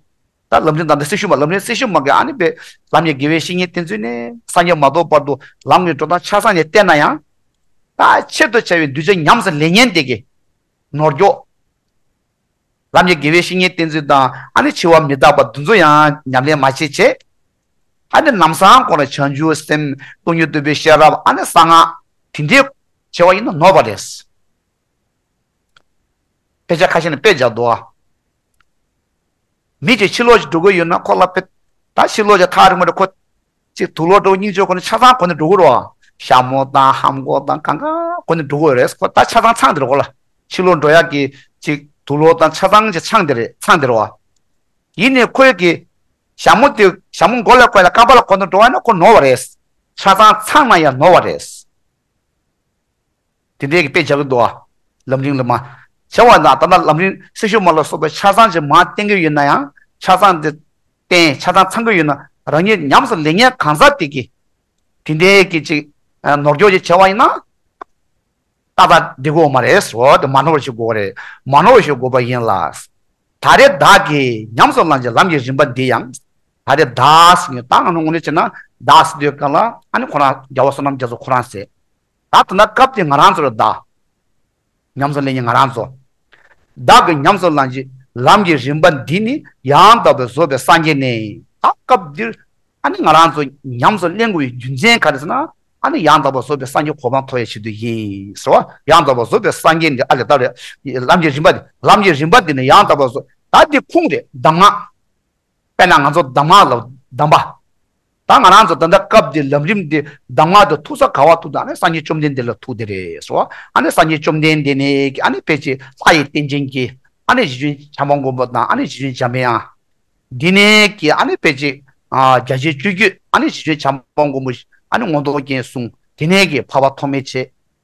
ད་ལམ་རིམ་དང་ད་སྲི་ཞུ་མ་ལམ་རིམ་སྲི་ཞུ་མ་གི་ཨ་ནི་པའི་ལམ་གྱི་དགེ་བའི་བཤེས་གཉེན་བསྟེན་ཚུལ་ནས་སངས་རྒྱས་མ་ཐོབ་བར་དུ་ལམ་གྱི་འགྲོ་སྟངས་ཆ་ཚང་ནས་བསྟེན་ན་ཡང་། ད་ཆེད་དུ་བྱ་བའི་གདུལ་བྱ་ཉམས་སུ་ལེན་མཁན་དེ་གི་ནོར་འཁྱོག་ལམ་གྱི་དགེ་བའི་བཤེས་གཉེན་བསྟེན་ཚུལ་དང་ཨ་ནི་འཆི་བ་མི་རྟག་པ་འདི་ཚོ་ཡང་ཉམས་ལེན་མ་བྱེད་བྱས། ཨ་ནི་ལམ་སང་ཁོ་ན་བྱང་ཆུབ་སེམས། སྟོང་ཉིད་རྟོགས་པའི་ཤེས་རབ། ཨ་ནི་གསང་སྔགས་དེ་འདྲའི་བྱ་བ་ཡིན་ན་ནོར་བ་རེད། དཔེ་ཆ་ཁ་ཤས་ནས་དཔེ་བཞག་འདུག་ཨ། མི་གཅིག་ཕྱི་ལོགས་ཅིག་འགྲོ་གི་ཡོད་ན་ཁོ་ལ་དཔེ། ད་ཕྱི་ལོགས་ཅིག་ཐག་རིང་པོ་རེད། ཁོ་ཅིག་དུག་ལོག་འགྲོ་སྙིང་རྗེ་ཁོ་ནི་ཆ་ཚང་གོ་ནས་འགྲོ་གི་རེད་བ། ཞྭ་མོ་དང་ལྷམ་གོག་དང་གང་ག་གོ་ནས་འགྲོ་གི་ཡོད་རེད། ཁོ་ད་ཆ་ཚང་ཚང་དེ་རེད། ཁོ་ལ་ཕྱི་ལོགས་འགྲོ་ཡག་གི་ཅིག་དུག་ལོག་དང་ཆ་ཚང་ཅིག་ཚང་དེ་རེད། ཚང་དེ་རེད་བ། ཡིན་ནའི་ཁོས་ཀྱི་ཞྭ་མོ་དེ་ཞྭ་མོ་མགོ་ལ་བཀོད་ལ་རྐང་པ་ལ་གོ་ནས་འགྲོ་བ་ན་ཁོ་ནོར་བ་རེད། ཆ་ཚང་ཚང་ན་ཡང་ནོར་བ་རེད། དེ་འདྲའི་གི་དཔེ་བྱ་གི་འདུག་ཨ། ལམ་རིམ་ལ་མ། བྱ་བ་ན་ད་ལྟ་ལམ་རིམ་སྲི་ཞུ་མ་ལ་སོགས་པའི་ཆ་ཚང་ཅིག་མ་བསྟེན་གི་ཡོད་ན་ཡང་ཆ་ཚང་དེ་བསྟེན། ཆ་ཚང་ཚང་གི་ཡོད་ན་རང་ཉིད་ཉམས་སུ་ལེན་མཁན་གང་ཟག་དེ་གི་དེ་འདྲའི་གི་ཅིག་ནོར་འཁྱོག་ཅིག་བྱ་བ་ཡིན་ན། ཏག་ཏག་འགྲིག་གི་ཡོད་མ་རེད་ཟེར་བ་དེ་མ་ནོར་བ་ཞིག་དགོས་རེད། མ་ནོར་བ་ཞིག་དགོས་པ་ཡིན་ལ། ད་རེས་བདག་གིས་ཉམས་སུ་བླངས་ཀྱི་ལམ་གྱི་རིམ་པ་འདི་ཡང་། ད་རེས་བདག་ཟེར་ནས་ད་ང་ནི་དངོས་གནས་བྱས་ན་བདག་ཟེར་དུས་སྒང་ལ་ཨ་ནི་ཁོ་རང་རྒྱལ་བ་བསོད་ནམས་རྒྱ་མཚོ་ཁོ་རང་ཟེར། ད་ད་ལྟ་སྐབས་དེ་ང་རང་ཚོ་རེད་ད། ཉམས་སུ་ལེན་མཁན་ང་རང་ཚོ། བདག་གིས་ཉམས་སུ་བླངས་ཀྱི་ལམ་གྱི་རིམ་པ་འདི་ནི་ཡང་དག་པར་རྫོགས་པའི་སངས་རྒྱས་ནས། ད་སྐབས་འདིར་ཨ་ནི་ང་རང་ཚོ་ཉམས་སུ་ལེན་དགོས་པའི་རྒྱུ་མཚན་ག་རེ་ཟེར་ན། ཨ་ནི་ཡང་དག་པར་རྫོགས་པའི་སངས་རྒྱས་གོ་འཕང་ཐོབ་ཡའི་ཆེད་དུ་ཡིན་ཟེར་བ། ཡང་དག་པར་རྫོགས་པའི་སངས་རྒྱས་འདི་ཨ་ལས་ད་རེད། ལམ་གྱི་རིམ་པ་འདི་ལམ་གྱི་རིམ་པ་འདི་ནི་ཡང་དག་པར་རྫོགས། ད་འདི་ཁུངས་རེད། གདམས་ངག་དཔེར་ན་ང་ཚོ་གདམས་ངག་ལ་གདམས་པ། ད་ང་རང་ཚོ་ད་ལྟ་སྐབས་འདི་ལམ་རིམ་འདི་གདམས་ངག་འདི་ཐུག་ས་ག་བ་ཐུག་ད། ཨ་ནི་སངས་རྒྱས་བཅོམ་ལྡན་འདས་ལ་ཐུག་དེ་རེད་ཟེར་བ། ཨ་ནི་སངས་རྒྱས་བཅོམ་ལྡན་འདས་ནས་ཨ་ནི་ཕལ་ཆེར་ལྷ་ཡི་རྟེན་ཅན་གྱི་ཨ་ནི་རྗེ་བཙུན་བྱམས་པ་མགོན་པོ་དང་ཨ་ནི་རྗེ་བཙུན་འཇམ་པའི་དབྱངས། འདི་ནས་ཀྱི་ཨ་ནི་ཕལ་ཆེར་ཨ་རྒྱ་ཆེན་སྤྱོད་བརྒྱུད་ཨ་ནི་རྗེ་བཙུན་བྱམས་པ་མགོན་པོ་ཨ་ནི་མངོན་རྟོགས་རྒྱན་གསུངས། དེ་ནས་ཀྱི་འཕགས་པ་ཐོགས་མེད་ཆེ།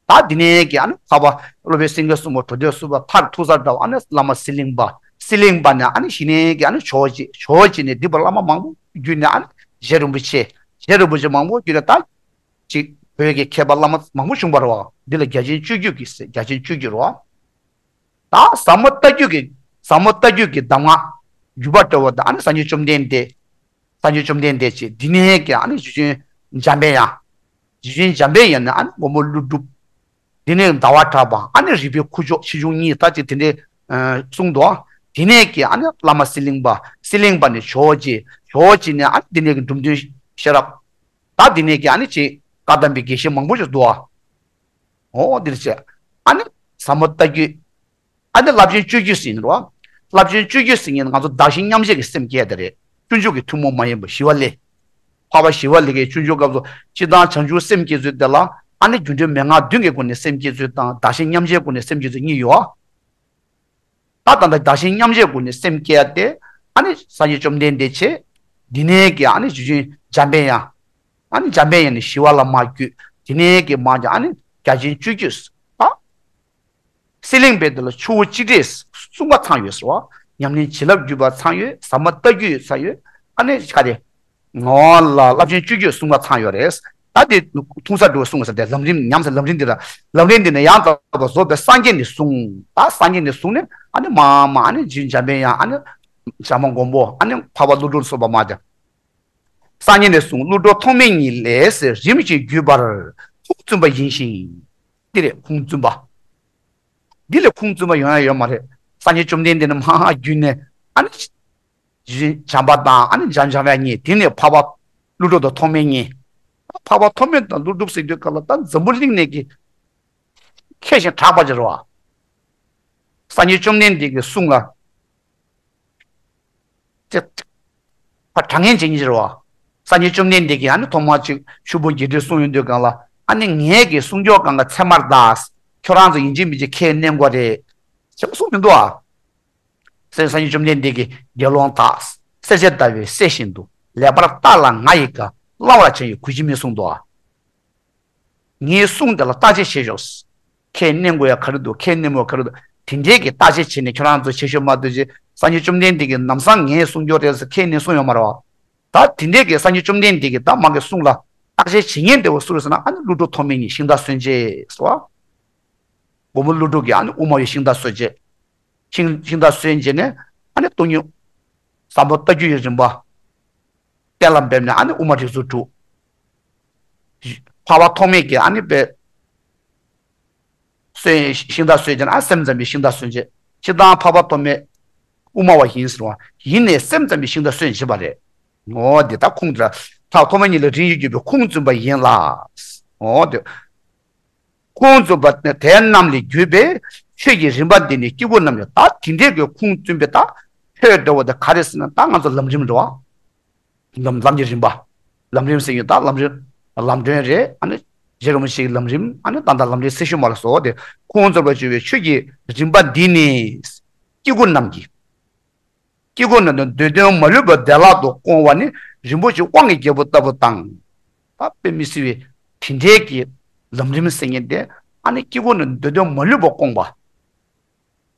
ད་འདི་ནས་ཀྱི་ཨ་ནི་འཕགས་པ་སློབ་དཔོན་སེང་གེ་གསུམ་པོ་གྲུབ་སྟོན་གསུམ་པ་མཐར་ཐུག་ས་འདྲ་བ། ཨ་ནི་བླ་མ་ཚེ་གླིང་པ། ཚེ་གླིང་པ་ནས་ཨ་ནི་གཞི་ནས་ཀྱི་ཨ་ནི་ཇོ་བོ་རྗེ། ཇོ་བོ་རྗེ་ནས་འདི་བར་བླ་མ་མང་པོ་བརྒྱུད་ནས་ཨ་ནི་རྗེ་རིན་པོ་ཆེ། རྗེ་རིན་པོ་ཆེ་མང་པོ་བརྒྱུད་ནས་ད་ཅིག་བོད་ཀྱི་མཁས་པ་བླ་མ་མང་པོ་བྱུང་བ་རེད་བ། འདི་ལ་རྒྱ་ཆེན་སྤྱོད་བརྒྱུད་ཀྱི་ཟེར། རྒྱ་ཆེན་སྤྱོད་བརྒྱུད་རེད་བ། ད་ཟབ་མོ་ལྟ་བརྒྱུད་ཀྱི་ཟབ་མོ་ལྟ་བརྒྱུད་ཀྱི་གདམས་ངག་བརྒྱུད་པ་འདྲ་བོ་དང་ཨ་ནི་སངས་རྒྱས་བཅོམ་ལྡན་འདས། སངས་རྒྱས་བཅོམ་ལྡན་འདས་ཀྱིས་འདི་ནས་ཀྱི་ཨ་ནི་རྗེ་བཙུན་འཇམ་པའི་དབྱངས། རྗེ་བཙུན་འཇམ་པའི་དབྱངས་ནས་ཨ་ནི་མགོན་པོ་ཀླུ་སྒྲུབ། འདི་ནས་ཟླ་བ་གྲགས་པ། ཨ་ནི་རིག་པའི་ཁུ་བྱུག་ཆེ་ཆུང་གཉིས་ད་ཅིག་དེ་འདྲའི་གསུངས་འདུག། དེ་ནས་ཀྱི་ཨ་ནི་བླ་མ་ཚེ་གླིང་པ། ཚེ་གླིང་པ་ནས་ཇོ་བོ་རྗེ། ཇོ་བོ་རྗེ་ནས་ཨ་ནི་འདི་ནས་ཀྱི་འབྲོམ་སྟོན་ཤེས་རབ། ད་འདི་ནས་ཀྱི་ཨ་ནི་ཅིག་བཀའ་གདམས་པའི་དགེ་བཤེས་མང་པོ་ཞིག་འདུག། འོ་འདིར་བྱས། ཨ་ནི་ཟབ་མོ་ལྟ་བརྒྱུད། ཨ་ནི་བསླབ་བྱའི་སྤྱོད་བརྒྱུད་ཟེར་ཡིན་རོ། བསླབ་བྱའི་སྤྱོད་བརྒྱུད་ཟེར་ཡིན་ང་ཚོ་བདག་གཞན་མཉམ་བརྗེ་གི་སེམས་སྐྱེ་དེ་རེད། སྤྱོད་འཇུག་གི་ཐུན་མོང་མ་ཡིན་པ་ཞི་བ་ལྷས། འཕགས་པ་ཞི་བ་ལྷས་ཀྱི་སྤྱོད་འཇུག་སྐབས་སུ་སྤྱིར་བཏང་བྱང་ཆུབ་སེམས་བསྐྱེད་ཚུལ་དེ་ལ་ཨ་ནི་རྒྱུ་འབྲས་མན་ངག་བདུན་གྱི་སྒོ་ནས་སེམས་བསྐྱེད་ཚུལ་དང་བདག་གཞན་མཉམ་བརྗེའི་སྒོ་ནས་སེམས་བསྐྱེད་ཚུལ་གཉིས་ཡོད། ད་ད་ལྟ་བདག་གཞན་མཉམ་བརྗེའི་སྒོ་ནས་སེམས་བསྐྱེད་ཡ་དེ་ཨ་ནི་སངས་རྒྱས་བཅོམ་ལྡན་འདས་ཆེ། འདི་ནས་ཀྱི་ཨ་ནི་རྗེ་བཙུན་འཇམ་པའི་དབྱངས། ཨ་ནི་འཇམ་པའི་དབྱངས་ནས་ཞི་བ་ལྷ་མར་བརྒྱུད། དེ་ནས་ཀྱི་མར་ཀྱི་ཨ་ནི་རྒྱ་ཆེན་སྤྱོད་བརྒྱུད། ཨ། ཚེ་གླིང་པའི་དེ་ལ་ཆུ་བོ་གཅིག་འདྲེས་གསུམ་ཀ་ཚང་ཡོད་ཟེར་བ། ཉམས་ལེན་བྱིན་རླབས་བརྒྱུད་པ་ཚང་ཡོད། ཟབ་མོ་ལྟ་བརྒྱུད་ཚང་ཡོད། ཨ་ནི་ག་རེ། ངོ་ལ་བསླབ་བྱའི་སྤྱོད་བརྒྱུད་གསུམ་ཀ་ཚང་ཡོད་རེད། ད་དེ་ཐུང་ས་འགྲོ་གསུངས་ས་དེ་ལམ་རིམ་ཉམས་ས་ལམ་རིམ་འདི་ལ། ལམ་རིམ་འདི་ནི་ཡང་དག་པར་རྫོགས་པའི་སངས་རྒྱས་ནས་གསུངས། ད་སངས་རྒྱས་ནས་གསུངས་ནས་ཨ་ནི་མ་མ་ཨ་ནི་རྗེ་འཇམ་པའི་དབྱངས་ཨ་ནི་བྱམས་པ་མགོན་པོ་ཨ་ནི་འཕགས་པ་ཀླུ་སྒྲུབ་སོགས་པ་མ་དེ། སངས་རྒྱས་ནས་གསུངས། ཀླུ་སྒྲུབ་ཐོགས་མེད་ཉིད་ལས་ཟེར་རིམ་བཞིན་བརྒྱུད་པར་ཁུངས་བཙུན་པ་ཡིན་ཞིང་། འདི་རེད་ཁུངས་བཙུན་པ། འདི་ལས་ཁུངས་བཙུན་པ་ཡོང་ཡ་ཡོད་མ་རེད། སངས་རྒྱས་བཅོམ་ལྡན་འདས་ནི་མ་ཧ་བརྒྱུད་ནས་ཨ་ནི། བྱམས་པ་དང་ཨ་ནི་འཇམ་འཇམ་དབྱངས་གཉིས། དེ་ནས་འཕགས་པ་ཀླུ་སྒྲུབ་དང་ཐོགས་མེད་གཉིས། འཕགས་པ་ཐོགས་མེད་དང་ཀླུ་སྒྲུབ་ཟེར་དུས་སྐབས་ལ་ད་འཛམ་བུ་གླིང་ནས་ཀྱི་མཁས་ཤིང་གྲགས་པ་ཅིག་རེད་བ། སངས་རྒྱས་བཅོམ་ལྡན་འདས་ཀྱི་གསུང་ལ། ཅེས། ཕ་དྲང་ངེས་ཅན་གྱི་རེད་བ། སངས་རྒྱས་བཅོམ་ལྡན་འདས་ཀྱིས་ཨ་ནི་ཐོག་མར་ཅིག་ཆུ་བོ་འཇིགས་བྲལ་གསུང་ཡོང་དུས་སྒང་ལ་ཨ་ནི་ངེད་ཀྱི་གསུང་སྐྱོར་གང་ག་ཚད་མར་གདའ། ཁྱོད་རང་ཚོ་ཡིན་གཅིག་མིན་གཅིག་ཁས་ལེན་དགོས་རེད། ཅེས་གསུངས་མི་འདུག་ཨ། སེམས་སངས་རྒྱས་བཅོམ་ལྡན་འདས་ཀྱིས་དགེ་སློང་དག་སེར་བྱེས་ཟླ་བའི་སྲས་བཞིན་དུ། ལེགས་པར་བལྟ་ལ་ང་ཡི་བཀའ། བླང་བར་བྱ་ཡི་གུས་ཕྱིར་མིན་གསུངས་འདུག་ཨ། ངའི་གསུང་དེ་ལ་བརྟག་དཔྱད་བྱེད་ཤོག་ཁས་ལེན་དགོས་ཡ་ག་རེ་འདུག་ཁས་ལེན་མོ་ག་རེ་འདུག་དེ་འདྲའི་གི་བརྟག་དཔྱད་བྱས་ནས་ཁྱོད་རང་ཚོ་བྱེད་ཤོག་མ་གཏོགས་ཅིག་སངས་རྒྱས་བཅོམ་ལྡན་འདས་ཀྱིས་ལམ་སང་ངའི་གསུང་སྐྱོར་རེད་ཟེར་ཁས་ལེན་གསུང་ཡོད་མ་རེད་བ། ད་དེ་འདྲའི་གི་སངས་རྒྱས་བཅོམ་ལྡན་འདས་ཀྱིས་ད་མ་གི་གསུང་ལ་བརྟག་དཔྱད་བྱེད་མཁན་དེ་བ་སུ་རེད་ཟེར་ན་ཨ་ནི་ཀླུ་སྒྲུབ་ཐོགས་མེད་གཉིས་ཤིང་རྟ་གསོན་བྱེད་ཟེར་བ། མགོན་པོ་ཀླུ་སྒྲུབ་ཀྱིས་ཨ་ནི་དབུ་མ་པའི་ཤིང་རྟ་གསོན་བྱེད། ཤིང་ཤིང་རྟ་གསོན་བྱས་ནས་ཨ་ནི་སྟོང་ཉིད་ཟབ་མོ་ལྟ་བརྒྱུད་ཀྱི་རིམ་པ་གཏན་ལ་འབེབས་ནས་ཨ་ནི་དབུ་མ་རིགས་ཚོགས་དྲུག་འཕགས་པ་ཐོགས་མེད་ཀྱིས་ཨ་ནི་པའི་གསོན་ཤིང་རྟ་གསོན་བྱས་ནས་ཨ་སེམས་ཙམ་པའི་ཤིང་རྟ་གསོན་བྱེད། སྤྱིར་བཏང་འཕགས་པ་ཐོགས་མེད་དབུ་མ་པ་ཡིན་ཟེར་བ། ཡིན་ནས་སེམས་ཙམ་པའི་ཤིང་རྟ་གསོན་བྱེད་པ་རེད། འོ་དེ་ད་ཁུངས་དེ་ལ་འཕགས་ཐོགས་མེད་གཉིས་ལ་རིམ་བཞིན་བརྒྱུད་པའི་ཁུངས་བཙུན་པ་ཡིན་ལ། འོ་དེ། ཁུངས་བཙུན་པ་དེ་རྣམས་ལས་བརྒྱུད་པའི་ཆོས་ཀྱི་རིམ་པ་འདི་ནི་སྐྱེ་དགུ་རྣམས་ལས། ད་དེ་འདྲའི་གི་ཁུངས་བཙུན་པའི་ད་ཆོས་འདྲ་བོ་དེ་ག་རེ་ཟེར་ན་ད་ང་ཚོ་ལམ་རིམ་རེད་བ། ལམ་ལམ་གྱི་རིམ་པ། ལམ་རིམ་ཟེར་ཡོད་ད་ལམ་རིམ། ལམ་སྒྲོན་རེད་ཨ་ནི། རྗེ་རིན་པོ་ཆེའི་ལམ་རིམ་ཨ་ནི་ད་ལྟ་ལམ་རིམ་གསལ་ཞུ་མ་ལ་སོགས་ཏེ་ཁུངས་བཙུན་པ་བརྗོད་པའི་ཆོས་ཀྱི་རིམ་པ་འདི་ནི། སྐྱེ་དགུ་རྣམས་ཀྱི། སྐྱེ་དགུ་ནི་འདོད་དོན་མ་ལུས་པ་བདེ་བླག་ཏུ་སྐོང་བ་ནི་རིན་པོ་ཆེ་དབང་གི་རྒྱལ་པོ་ལྟ་བུ་དང་། ད་དཔེ་མི་སྲིད་པའི་དེ་འདྲའི་གི་ལམ་རིམ་ཟེར་མཁན་དེ་ཨ་ནི་སྐྱེ་དགུ་ནི་འདོད་དོན་མ་ལུས་པ་སྐོང་བ།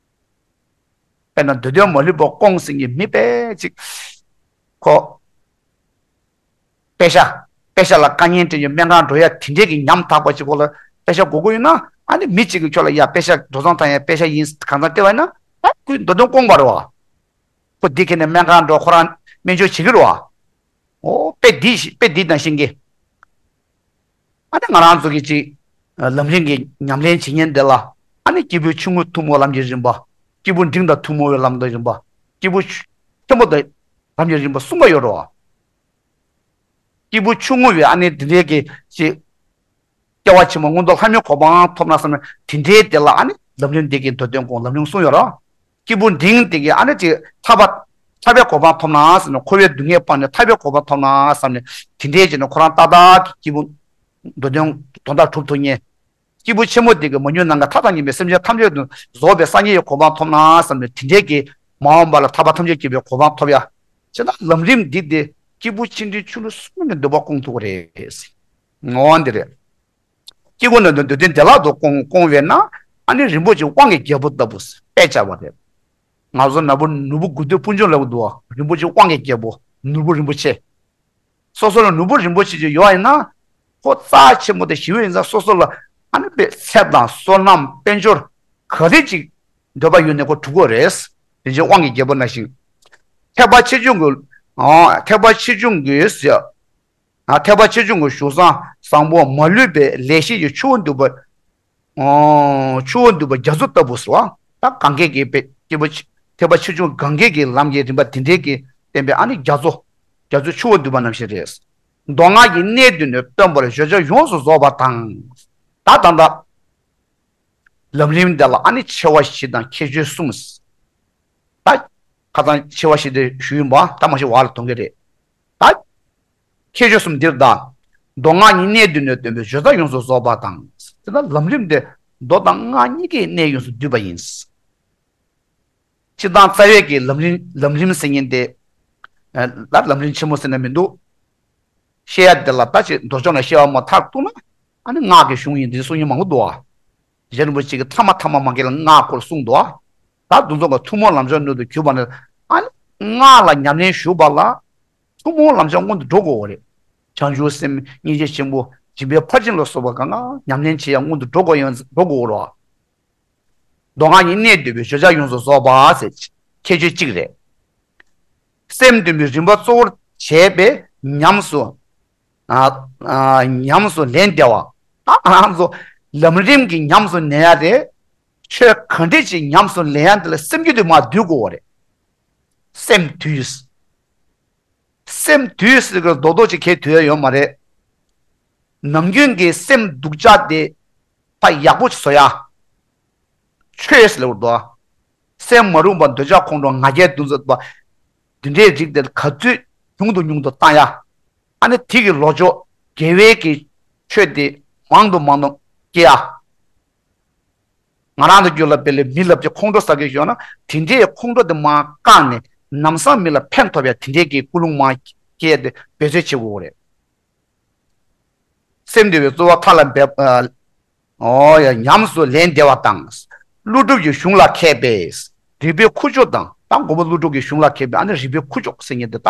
དཔེར་ན་འདོད་དོན་མ་ལུས་པ་སྐོང་ཟེར་མཁན་མི་དཔེ་ཅིག་ཁོ། པེ་ཤ། པེ་ཤ་ལ་དཀའ་ངལ་འཕྲད་ཀྱི་སྨན་ཁང་འགྲོ་ཡ་དེ་འདྲའི་གི་ཉམ་ཐག་པ་ཅིག་ཁོ་ལ་པེ་ཤ་དགོས་ཀྱི་ཡོད་ན་ཨ་ནི་མི་གཅིག་གིས་ཁྱོད་ལ་ཡ་པེ་ཤ་འགྲོ་སོང་ཐང་ཡ་པེ་ཤ་ཡིན་གང་ཙམ་སྟེར་བ་ཡིན་ན་ཨ་ཁོའི་འདོད་དོན་སྐོང་བ་རེད་བ། ཁོ་འདི་ཁྱེར་ནས་སྨན་ཁང་འགྲོ་ཁོ་རང་སྨན་བཅོས་བྱེད་ཀྱི་རེད་བ། འོ་དཔེ་འདི་ཞིག་དཔེ་འདི་ནང་བཞིན་གྱི། ཨ་ནི་ང་རང་ཚོ་གི་ཅིག་ལམ་རིམ་གྱི་ཉམས་ལེན་བྱེད་མཁན་འདི་ལ་ཨ་ནི་སྐྱེས་བུ་ཆུང་ངུ་ཐུན་མོང་ལམ་གྱི་རིམ་པ། སྐྱེས་བུ་འབྲིང་དང་ཐུན་མོང་བའི་ལམ་གྱི་རིམ་པ། སྐྱེས་བུ་ཆེན་པོ་དང་ལམ་གྱི་རིམ་པ་གསུམ་པ་ཡོད་རེད་བ། སྐྱེས་བུ་ཆུང་ངུ་བའི་ཨ་ནི་འདི་འདྲའི་གི་ཅིག་སྐྱེ་བ་ཕྱི་མ་མངོན་མཐོ་ལྷ་མིའི་གོ་འཕང་ཐོབ་ན་བསམ་ནས་དེ་འདྲའི་དེ་ལ་ཨ་ནི་ལམ་རིམ་འདི་གི་འདོད་དོན་སྐོང་ལམ་རིམ་གསུངས་ཡོད་རེད། སྐྱེས་བུ་འབྲིང་དེ་གི་ཨ་ནི་ཅིག་ཐར་པ་ཐར་པའི་གོ་འཕང་ཐོབ་ན་བསམ་ནས་འཁོར་བའི་སྡུག་བསྔལ་སྤངས་ནས་ཐར་པའི་གོ་འཕང་ཐོབ་ན་བསམ་ནས་དེ་འདྲའི་བྱས་ནས་ཁོ་རང་ཏག་ཏག་གི་སྐྱེས་བུ་འདོད་དོན་དོན་དག་གྲུབ་ཐུབ་མཁན། སྐྱེས་བུ་ཆེན་མོ་དེ་གི་མ་ཉུང་ན་མཐའ་དང་མཉམ་པའི་སེམས་ཅན་ཐམས་ཅད་དུ་རྫོགས་པའི་སངས་རྒྱས་ཀྱི་གོ་འཕང་ཐོབ་ན་བསམ་ནས་དེ་འདྲའི་གི་མ་འོངས་པ་ལ་ཐར་པ་ཐམས་ཅད་མཁྱེན་པའི་གོ་འཕང་ཐོབ་ཡ། བྱས་ན་ལམ་རིམ་འདི་དེ་སྐྱེས་བུ་ཆེ་འབྲིང་ཆུང་གྲས་གསུམ་གྱི་འདོད་པ་སྐོང་ཐུབ་ཀྱི་རེད། འོ་འདི་རེད། སྐྱེ་དགུ་ནི་འདོད་དོན་བདེ་བླག་ཏུ་སྐོང་སྐོང་བས་ན་ཨ་ནི་རིན་པོ་ཆེ་དབང་གི་རྒྱལ་པོ་ལྟ་བུ་དཔེ་བྱ་བ་རེད། ང་ཚོ་ནོར་བུ་ནོར་བུ་དགུ་སྟོན་སྤུན་ཆུང་ལབ་ཀྱི་འདུག་བ། རིན་པོ་ཆེ་དབང་གི་རྒྱལ་པོ་ནོར་བུ་རིན་པོ་ཆེ། སོ་སོ་ལ་ནོར་བུ་རིན་པོ་ཆེ་ཅིག་ཡོད་ཡིན་ན་ཁོ་རྩ་ཆེན་པོ་དེ་ཞི་བའི་ཡིན་ཙང་སོ་སོ་ལ་ཨ་ནི་པའི་ཚེ་དང་བསོད་ནམས་དཔལ་འབྱོར་ག་རེ་ཅིག་འདོད་པ་ཡོད་ནས་ཁོ་གྲུབ་ཀྱི་རེད། རིན་ཆེན་དབང་གི་རྒྱལ་པོ་ནང་བཞིན། ཐེག་པ་ཆེ་ཆུང་གི་ཨ་ཐེག་པ་ཆེ་ཆུང་གི་ཟེར། ཨ་ཐེག་པ་ཆེ་ཆུང་གི་གཞུང་བཟང་བཟང་པོ་མ་ལུས་པའི་ལེགས་བཤད་ཀྱི་ཆུ་བོ་འདུས་པ། ཨོ། ཆུ་བོ་འདུས་པ་རྒྱ་མཚོ་ལྟ་བུ་ཟེར་བ། ད་གངྒཱའི་གི་པའི་སྐྱེས་བུ་ཆེ་ཐེག་པ་ཆེ་ཆུང་གངྒཱའི་གི་ལམ་གྱི་རིམ་པ་དེ་འདྲའི་གི་བསྟན་པའི་ཨ་ནི་རྒྱ་མཚོ། རྒྱ་མཚོ་ཆུ་བོ་འདུས་པ་ནང་བཞིན་རེད། མདོ་སྔགས་ཀྱི་གནད་དུ་ནི་སྟོན་པར་བརྗོད་བྱ་ཡོངས་སུ་རྫོགས་པ་དང་། ད་ད་ལྟ། ལམ་རིམ་འདི་ལ་ཨ་ནི་ཆེ་བ་བཞི་དང་ཁྱད་ཆོས་གསུམ། ད་ཁ་སང་ཆེ་བ་བཞི་དེ་ཞུས་ཡིན་པ་ད་མ་ཤེས་བར་ལ་གཏོང་གི་རེད། ད་ཁྱད་ཆོས་གསུམ་འདིར་ད། མདོ་སྔགས་གཉིས་གནད་དུ་ནི་སྟོན་པའི་བརྗོད་བྱ་ཡོངས་སུ་རྫོགས་པ་དང་། དེ་ལྟར་ལམ་རིམ་དེ་མདོ་དང་སྔགས་གཉིས་ཀའི་གནད་ཡོངས་སུ་བསྡུས་པ་ཡིན། སྤྱིར་བཏང་རྩ་བའི་གི་ལམ་རིམ་ལམ་རིམ་ཟེར་མཁན་དེ། ལ་ལམ་རིམ་ཆེན་མོ་ཟེར་ན་མི་འདུག་བཤད་ཡ་དེ་ལ་ད་ཅིག་མདོ་ཕྱོགས་ནས་བཤད་པ་མ་ཐག་གཏུགས་ན་ཨ་ནི་སྔགས་ཀྱི་གཞུང་ཡིན་འདི་གསུང་མཁན་མང་པོ་འདུག་ཨ། རྗེ་རིན་པོ་ཆེ་གི་ཐ་མ་ཐ་མ་མ་གི་ལ་སྔགས་སྐོར་གསུངས་འདུག་ཨ། ད་འདུ་འཛོམས་ཀྱི་ཐུན་མོང་ལམ་སྦྱོང་སྣོད་དུ་གྱུར་པ་ནི་ཨ་ནི་སྔགས་ལ་ཉམས་ལེན་ཞུགས་པ་ལ་ཐུན་མོང་ལམ་སྦྱོང་སྔོན་དུ་འགྲོ་དགོས་པ་རེད། བྱང་ཆུབ་སེམས་སྙིང་རྗེ་ཆེན་པོ་ སྦྱིན་པའི་ཕར་ཕྱིན་ལ་སོགས་པ་གང་ག་ཉམས་ལེན་བྱེད་ཡ་སྔོན་དུ་འགྲོ་དགོས་ཡོང་འགྲོ་དགོས་རོ། མདོ་སྔགས་ཀྱི་གནད་བསྡུས་པའི་བརྗོད་བྱ་ཡོངས་སུ་རྫོགས་པ་ཟེར་ཁྱད་ཆོས་གཅིག་རེད། སེམས་འདུན་པའི་རིམ་པ་གཙོ་བོར་བྱས་པའི་ཉམས་སུ། ཨ་ཨ་ཉམས་སུ་ལེན་བདེ་བ། ད་ང་རང་ཚོ་ལམ་རིམ་གྱི་ཉམས་སུ་ལེན་ཡ་དེ། ཆོས་ག་འདྲས་ཅིག་ཉམས་སུ་ལེན་ཡ་དེ་ལ་སེམས་རྒྱུད་དུ་མར་འདུས་དགོས་པ་རེད། སེམས་འདུས། སེམས་འདུས་ཟེར་གི་རྡོག་རྡོག་ཅིག་གས་འདུས་ཡ་ཡོད་མ་རེད། ནམ་རྒྱུན་གྱི་སེམས་སྡུག་ཅག་དེ་ཕར་ཡག་པོ་ཅིག་བཟོ་ཡ། ཆོས་ཟེར་ལབ་དགོས་འདུག་སེམས་མ་རུངས་པ་འདོད་ཆགས་ཁོང་ཁྲོ་ང་རྒྱལ་གདུང་སེམས་པ། འདི་འདྲའི་རིགས་དེ་ག་ཚོད་ཉུང་དུ་ཉུང་དུ་བཏང་ཡ། ཨ་ནི་དེ་གི་ལོ་ཅོག་དགེ་བའི་གི་ཆོས་དེ་མང་དུ་མང་དུ་སྐྱེ་ཡ། ང་རང་ཚོ་རྒྱུད་ལ་དཔེ་ལ་མི་ལབ་ཀྱི་ཁོང་ཁྲོ་ཟ་གི་ཡོད་ན་དེ་འདྲའི་ཁོང་ཁྲོ་དེ་མར་བཀག་ནས་ལམ་སང་མི་ལ་ཕན་ཐོགས་ཡ་དེ་འདྲའི་གི་ཀུན་སློང་མར་སྐྱེ་ཡ་དེ་འབད་རྩོལ་བྱེད་དགོས་རེད། སེམས་འདུལ་བའི་རྩོལ་བ་མཐའ་ལ་འབེབས། ཨ། ཨོ་ཡ། ཉམས་སུ་ལེན་བདེ་བ་དང་། ཀླུ་སྒྲུབ་ཀྱི་གཞུང་ལ་མཁས་པས་རིག་པའི་ཁུ་བྱུག་དང་། ད་མགོན་པོ་ཀླུ་སྒྲུབ་ཀྱི་གཞུང་ལ་མཁས་པས་ཨ་ནི་རིག་པའི་ཁུ་བྱུག་ཟེར་མཁན་དེ་ད།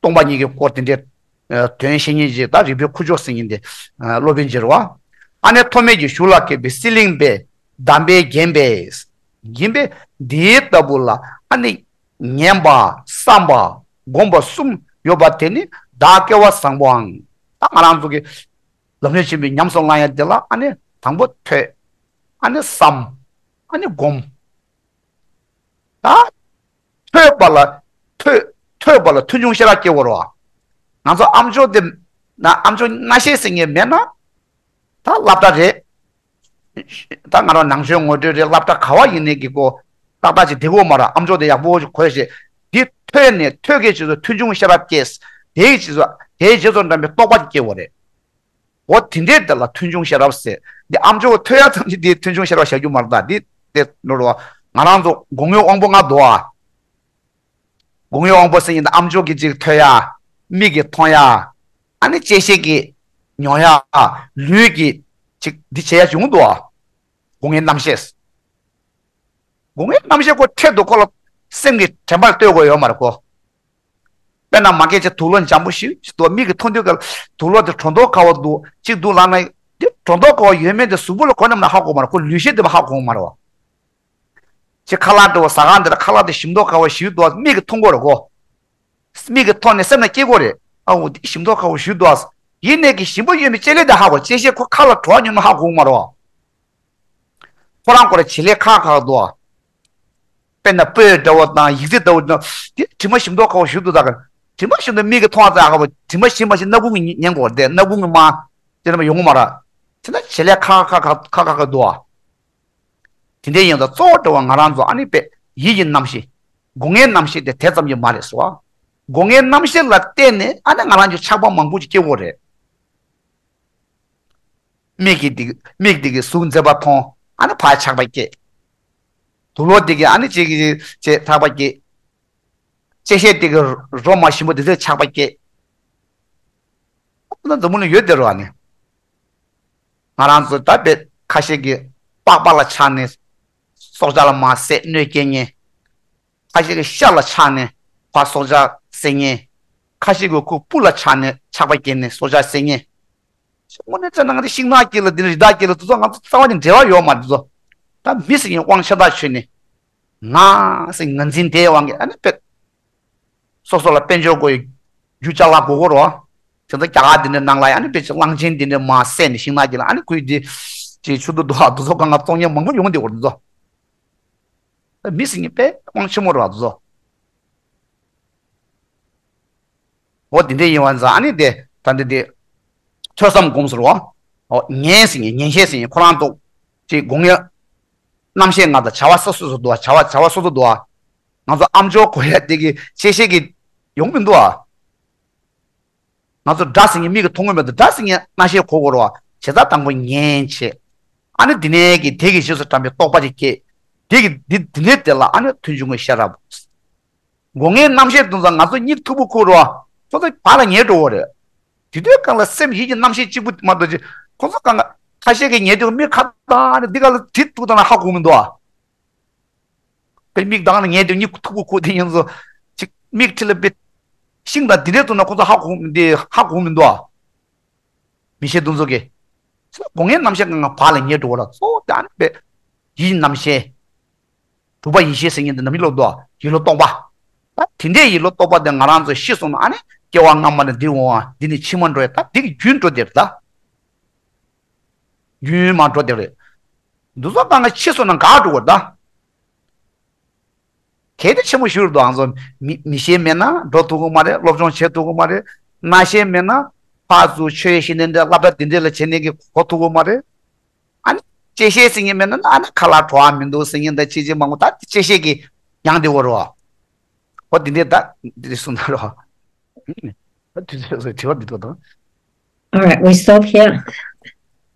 སྟོང་པ་ཉིད་ཀྱི་སྐོར་དེ་འདྲའི་དོན་བཤད་མཁན་ཅིག་ད་རིག་པའི་ཁུ་བྱུག་ཟེར་མཁན་དེ་སློབ་དཔོན་ཅིག་རེད་བ། ཨ་ནི་ཐོགས་མེད་ཀྱི་གཞུང་ལ་མཁས་པའི་གསེར་གླིང་པས་གདམས་པས་བརྒྱན་པས། བརྒྱན་པས་འདི་ལྟ་བུ་ལ་ཨ་ནི། ཉན་པ། བསམ་པ། སྒོམ་པ་གསུམ་ཡོད་པ་དེ་ནི་བདག་སྐལ་བ་བཟང་པོའང་། ད་ང་རང་ཚོ་གི་ལམ་རིམ་ཆེན་པོའི་ཉམས་སུ་བླང་ཡ་དེ་ལ་ཨ་ནི་དང་པོ་ཐོས། ཨ་ནི་བསམ། ཨ་ནི་སྒོམ། ད་ཐོས་པ་ལ། ཐོས། ཐོས་པ་ལ་ཐོས་བྱུང་ཤེས་རབ་སྐྱེ་དགོས་རེད་བ། ང་ཚོ་ཨ་མཆོག་དེ། ན་ཨ་མཆོག་སྔ་ཤེས་ཟེར་མཁན་མེད་ན། ད་སློབ་གྲྭ་རེད། ད་ང་རང་ནང་ཆོས་ངོ་སྤྲོད་རེད། སློབ་གྲྭ་ག་བ་ཡིན་ནའི་གི་ཀོ་ཏག་ཏག་ཅིག་བསྡད་དགོས་མ་རེད། ཨ་མཆོག་དེ་ཡག་པོ་ཞིག་གོ་ཤེས། དེ་ཐོས་ནས་ཐོས་ཀྱི་རྗེས་སུ་ཐོས་བྱུང་ཤེས་རབ་སྐྱེས། དེའི་རྗེས་སུ་དེའི་རྗེས་སུ་འབྲང་བའི་རྟོགས་པ་སྐྱེ་དགོས་རེད། འོ་དེ་འདྲའི་དེ་ལ་ཐོས་བྱུང་ཤེས་རབ་ཟེར། འདི་ཨ་མཆོག་ཐོས་ཡ་ཙམ་གྱིས་དེ་ཐོས་བྱུང་ཤེས་རབ་བྱ་རྒྱུ་མ་རེད། ད་འདི་དེ་ནོར་བ། ང་རང་ཚོ་སྒོ་ལྔའི་དབང་པོ་ལྔ་འདུག་ཨ། སྒོ་ལྔའི་དབང་པོ་ཟེར་ཡིན་ན་ཨ་མཆོག་གིས་ཅིག་ཐོས་ཡ། མིག་གིས་མཐོང་ཡ། ཨ་ནི་ལྕེ་ཤེས་ཀྱིས་མྱོང་ཡ། ལུས་ཀྱིས་ཅིག་འདི་བྱེད་ཡ་བྱུང་འདུག་ཨ། སྒོ་ལྔའི་རྣམ་ཤེས། སྒོ་ལྔའི་རྣམ་ཤེས་ཁོ་འཕྲལ་དུ་ཁོ་ལ་སེམས་ཀྱི་དྲན་པར་ལྟོས་དགོས་ཡོད་མ་རེད་ཁོ། དཔེར་ན་མ་སྐད་ཆ་དུག་ལོག་འཇམ་པོ་ཞིག་ཞིག་འདུག་མིག་གིས་མཐོང་དུས་ཀ་དུག་ལོག་དེ་སྒྲོ་འདོགས་ག་བ་འདུག་ཅིག་འདུག་ལབ་ན། དེ་སྒྲོ་འདོགས་ག་བ་ཡོད་མེད་དེ་གཟུགས་པོ་ལ་གོ་ནམ་ན་ཧ་གོ་མ་རེད། ཁོ་ལུས་ཤེས་དེ་མ་ཧ་གོ་མ་རེད་བ། ཅིག་ཁ་ལག་འདྲ་བོ་ཟ་ག་འདི་ལ་ཁ་ལག་དེ་ཞིམ་མདོག་ཁ་བ་ཞིག་འདུག་མིག་གིས་མཐོང་གོ་རེད་གོ། མིག་གིས་མཐོང་ནས་སེམས་ལ་སྐྱེ་གོ་རེད། ཨ་འོ་འདི་ཞིམ་མདོག་ཁ་བ་ཞིག་འདུག་ཡིན་ནས་ཀྱི་ཞིམ་པོ་ཡོད་མེད་ལྕེ་ལས་དེ་ཧ་གོ། ལྕེ་ཤེས་ཁོ་ཁ་ལ་བྲོ་བ་ཉོ་ན་ཧ་གོ་མ་རེད་བ། ཁོ་རང་ཁོ་རང་བྱེད་ལས་ཁག་ཁག་འདུག་དཔེར་ན་སྤོས་འདྲ་བོ་དང་ཡིག་རྩིས་འདྲ་བོ་དང་དེ་དྲི་མ་ཞིམ་མདོག་ཁ་བ་ཞིག་འདུག་ད་ག་དྲི་མ་ཞིམ་མདོག་མིག་གིས་མཐོང་བ་ཙམ་ཧ་གོ། དྲི་མ་ཞིམ་པ་ཞིག་སྣ་ཁུང་གིས་ཉན་གོ་རེད། སྣ་ཁུང་གིས་མ་དེ་འདྲ་མ་ཡོང་གི་མ་རེད། དེ་ན་བྱེད་ལས་ཁག་ཁག་ཁག་ཁག་ཁག་འདུག་དེ་འདྲའི་ཡིན་ཙང་གཙོ་བོ་འདྲ་བ་ང་རང་ཚོ་ཨ་ནི་དཔེ་ཡིད་ཀྱི་རྣམ་ཤེས། སྒོ་ལྔའི་རྣམ་ཤེས་དེ་དེ་ཙམ་གྱིས་མ་རེད་ཟེར་བ། སྒོ་ལྔའི་རྣམ་ཤེས་ལ་བརྟེན་ནས་ཨ་ནི་ང་རང་ཚོ་ཆགས་པ་མང་པོ་ཅིག་སྐྱེ་གོ་རེད། མིག་གིས་འདི་མིག་འདི་གིས་གཟུགས་མཛེས་པ་མཐོང་། ཨ་ནི་ཕར་ཆགས་པ་སྐྱེ། དུག་ལོག་འདི་གིས་ཨ་ནི་ཅིག་ཅིག་ཆགས་པ་སྐྱེ། ལྕེ་ཤེས་འདི་གིས་རོ་མ་ཞིམ་པོ་འདི་ཚོར་ཆགས་པ་སྐྱེ། ཨ་ན་འཛམ་བུ་གླིང་ཡོད་དེ་རོ། ཨ་ནི་ང་རང་ཚོ་ད་དཔེ་ཁ་ཤས་ཀྱིས་པགས་པ་ལ་ཆགས་ནས་སྲོག་ཆགས་ལ་མར་བསད་གནོད་སྐྱེལ་མཁན། ཁ་ཤས་ཀྱིས་ཤ་ལ་ཆགས་ནས་ཕར་སྲོག་ཆགས་བསད་མཁན། ཁ་ཤས་ཀྱིས་ཁོ་སྤུ་ལ་ཆགས་ནས་ཆགས་པ་སྐྱེས་ནས་སྲོག་ཆགས་བསད་མཁན། དངོས་གནས་བྱས་ན་ང་ཚོ་ཤིང་ནགས་སྐྱེས་ལ་འདི་ནི་རི་དྭགས་སྐྱེས་ལ་དེ་ཚོ་ང་ཚོ་རྩ་བ་ནས་འབྲེལ་བ་ཡོད་མ་རེད་དེ་ཚོ། ད་མི་ཟེར་མཁན་དབང་ཆེ་ཐག་ཆོད་ནས། ང་ཟེར་ངར་འཛིན་དེའི་དབང་གིས་ཨ་ནི་དཔེ། སོ་སོ་ལ་དཔལ་འབྱོར་དགོས་ཡོད་རྒྱུ་ཅ་ལག་དགོས་ཀྱི་རེད་བ། དེ་ཚོ་རྒྱ་གར་འདི་འདྲའི་ནང་ལ་ཨ་ནི་དཔེ་ཅིག་གླང་ཆེན་འདི་འདྲའི་མར་བསད་ནས་ཤིང་ནགས་སྐྱེས་ལ་ཨ་ནི་ཁོས་འདི་ཅིག་ཆུ་ཚོད་དུ་འདུག་ཨ། དེ་ཚོ་གང་ག་བཙོང་མཁན་མང་པོ་ཡོང་བསྡད་ཡོད་རེད་དེ་ཚོ། མི་ཟེར་མཁན་དཔེ་དབང་ཆེན་མོ་རེད་བ་དེ་ཚོ། འོ་དེ་འདྲ་ཡིན་པ་ཙང་ཨ་ནི་དེ་ད་འདི་དེ་ཐོས་བསམ་སྒོམ་ཟེར་བ། འོ་ཉན་ཟེར་མཁན་ཉན་བཤད་ཟེར་མཁན་ཁོ་རང་ཚོ་ཅིག་སྒོ་ལྔའི་རྣམ་ཤེས་ལྔ་དང་བྱ་བ་སོ་སོ་སོ་འདུག་བ། བྱ་བ་བྱ་བ་སོ་སོ་འདུག་བ། ང་ཚོ་ཨ་མཆོག་གོ་ཡ་དེ་གི་ལྕེ་ཤེས་ཀྱིས་ཡོང་མི་འདུག་བ། ང་ཚོ་སྒྲ་ཟེར་མཁན་མིག་གིས་མཐོང་གི་མི་འདུག་སྒྲ་ཟེར་མཁན་རྣ་ཤེས་གོ་དགོས་རེད་བ། བྱས་ཙང་དང་པོ་ཉན་བྱས། ཨ་ནི་དེ་ནས་ཀྱི་དེ་གི་རྗེས་སུ་འབྲང་བའི་རྟོག་པ་ཅིག་སྐྱེས། དེ་གི་འདི་དེ་ནས་དེ་ལ་ཨ་ནི་ཐོས་བྱུང་གི་ཤེས་རབ། སྒོ་ལྔའི་རྣམ་ཤེས་དེ་ཚོ་ང་ཚོ་གཉིད་མཐུག་པོ་ཁུག་རོ། ཁོ་ཚོ་བར་ལ་ཉལ་འགྲོ་བ་རེད། དེ་དུས་གང་ལ་སེམས་ཡིད་ཀྱི་རྣམ་ཤེས་གཅིག་པུ་མ་གཏོགས་ཅི། ཁོ་ཚོ་གང་ག་ཁ་ཤས་ཀྱིས་ཉལ་དུས་མིག་ཁ་བཏང་ནས་འདི་ག་ལ་དེ་ཐུག་བཏང་ན་ཧ་གོ་མི་འདུག་ཨ། དཔེ་མིག་གདངས་ནས་ཉལ་དུས་གཉིད་མཐུག་པོ་ཁུག་དེ་ཡིན་ཚོ། ཅིག་མིག་ཁྲི་ལ་དཔེ་ཤིང་དང་དེ་འདྲས་བཙུགས་ན་ཁོ་ཚོ་ཧ་གོ་མི་འདི་ཧ་གོ་མི་འདུག་ཨ། མི་ཤེས་འདུ་འཛོམས་ཀྱི། སྒོ་ལྔའི་རྣམ་ཤེས་གང་ག་བག་ལ་ཉལ་འགྲོ་བ་ལ་གཙོ་བོ་དེ་ཨ་ནི་པས། ཡིད་རྣམ་ཤེས། དྲུག་པ་ཡིད་ཤེས་ཟེར་མཁན་དེ་ནམ་ཡིད་ལ་ལྟོས། ཡིད་ལ་རྟོག་པ། ད་དེ་འདྲའི་ཡིད་ལ་རྟོག་པ་དེ་ང་རང་ཚོ་ཤི་སོང་ན་ཨ་ནི་སྐྱེ་བ་སྔ་མ་ནས་འདིར་འོང་བ་འདི་ནི་ཕྱི་མ་འགྲོ་ཡ། ད་འདི་གི་རྒྱུན་འགྲོ་དེ་རེད་ད། རྒྱུན་མ་འགྲོ་དེ་རེད། འདུ་འཛོམས་གང་ག་ཤི་སོང་ན་འགག་འགྲོ་བ་རེད་ད། གལ་ཏེ་ཆེན་པོ་ཞིག་རེད་འདུག་ཨང་ཚོ། མི་མི་ཤེས་མེད་ན་འགྲོ་ཐུབ་ཀྱི་མ་རེད། སློབ་སྦྱོང་བྱེད་ཐུབ་ཀྱི་མ་རེད། རྣ་ཤེས་མེད་ན་ཕར་ཚུར་ཆོས་ཤེས་ནས་འདྲ་སློབ་གྲྭ་འདི་འདྲ་ལ་བྱེད་ནས་ཀྱི་གོ་ཐུབ་ཀྱི་མ་རེད། ཨ་ནི་ལྕེ་ཤེས་ཟེར་མཁན་མེད་ན་ཨ་ནི་ཁ་ལག་བྲོ་བ་མི་འདུག་ཟེར་མཁན་དང་ཅི་ཅི་མང་པོ་ད་ལྕེ་ཤེས་ཀྱི་མྱང་དེ་བོ་རོ། ཨོ་འདི་འདྲ་ད་འདི་འདྲ་གསུངས་ན་རོ། ད་དུས་ཚོད་སོ་དྲི་བ་འདི་ཐོག་དང་། All right, we stop here.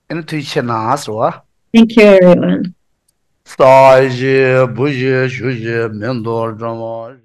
ཨ་ནི་ཐུགས་རྗེ་ཆེ་གནང་ཟེར་བ། Thank you, everyone. ས་གཞི་བུ་གཞི་ཞུ་གཞི་མི་འདོར་འགྲོ་མ།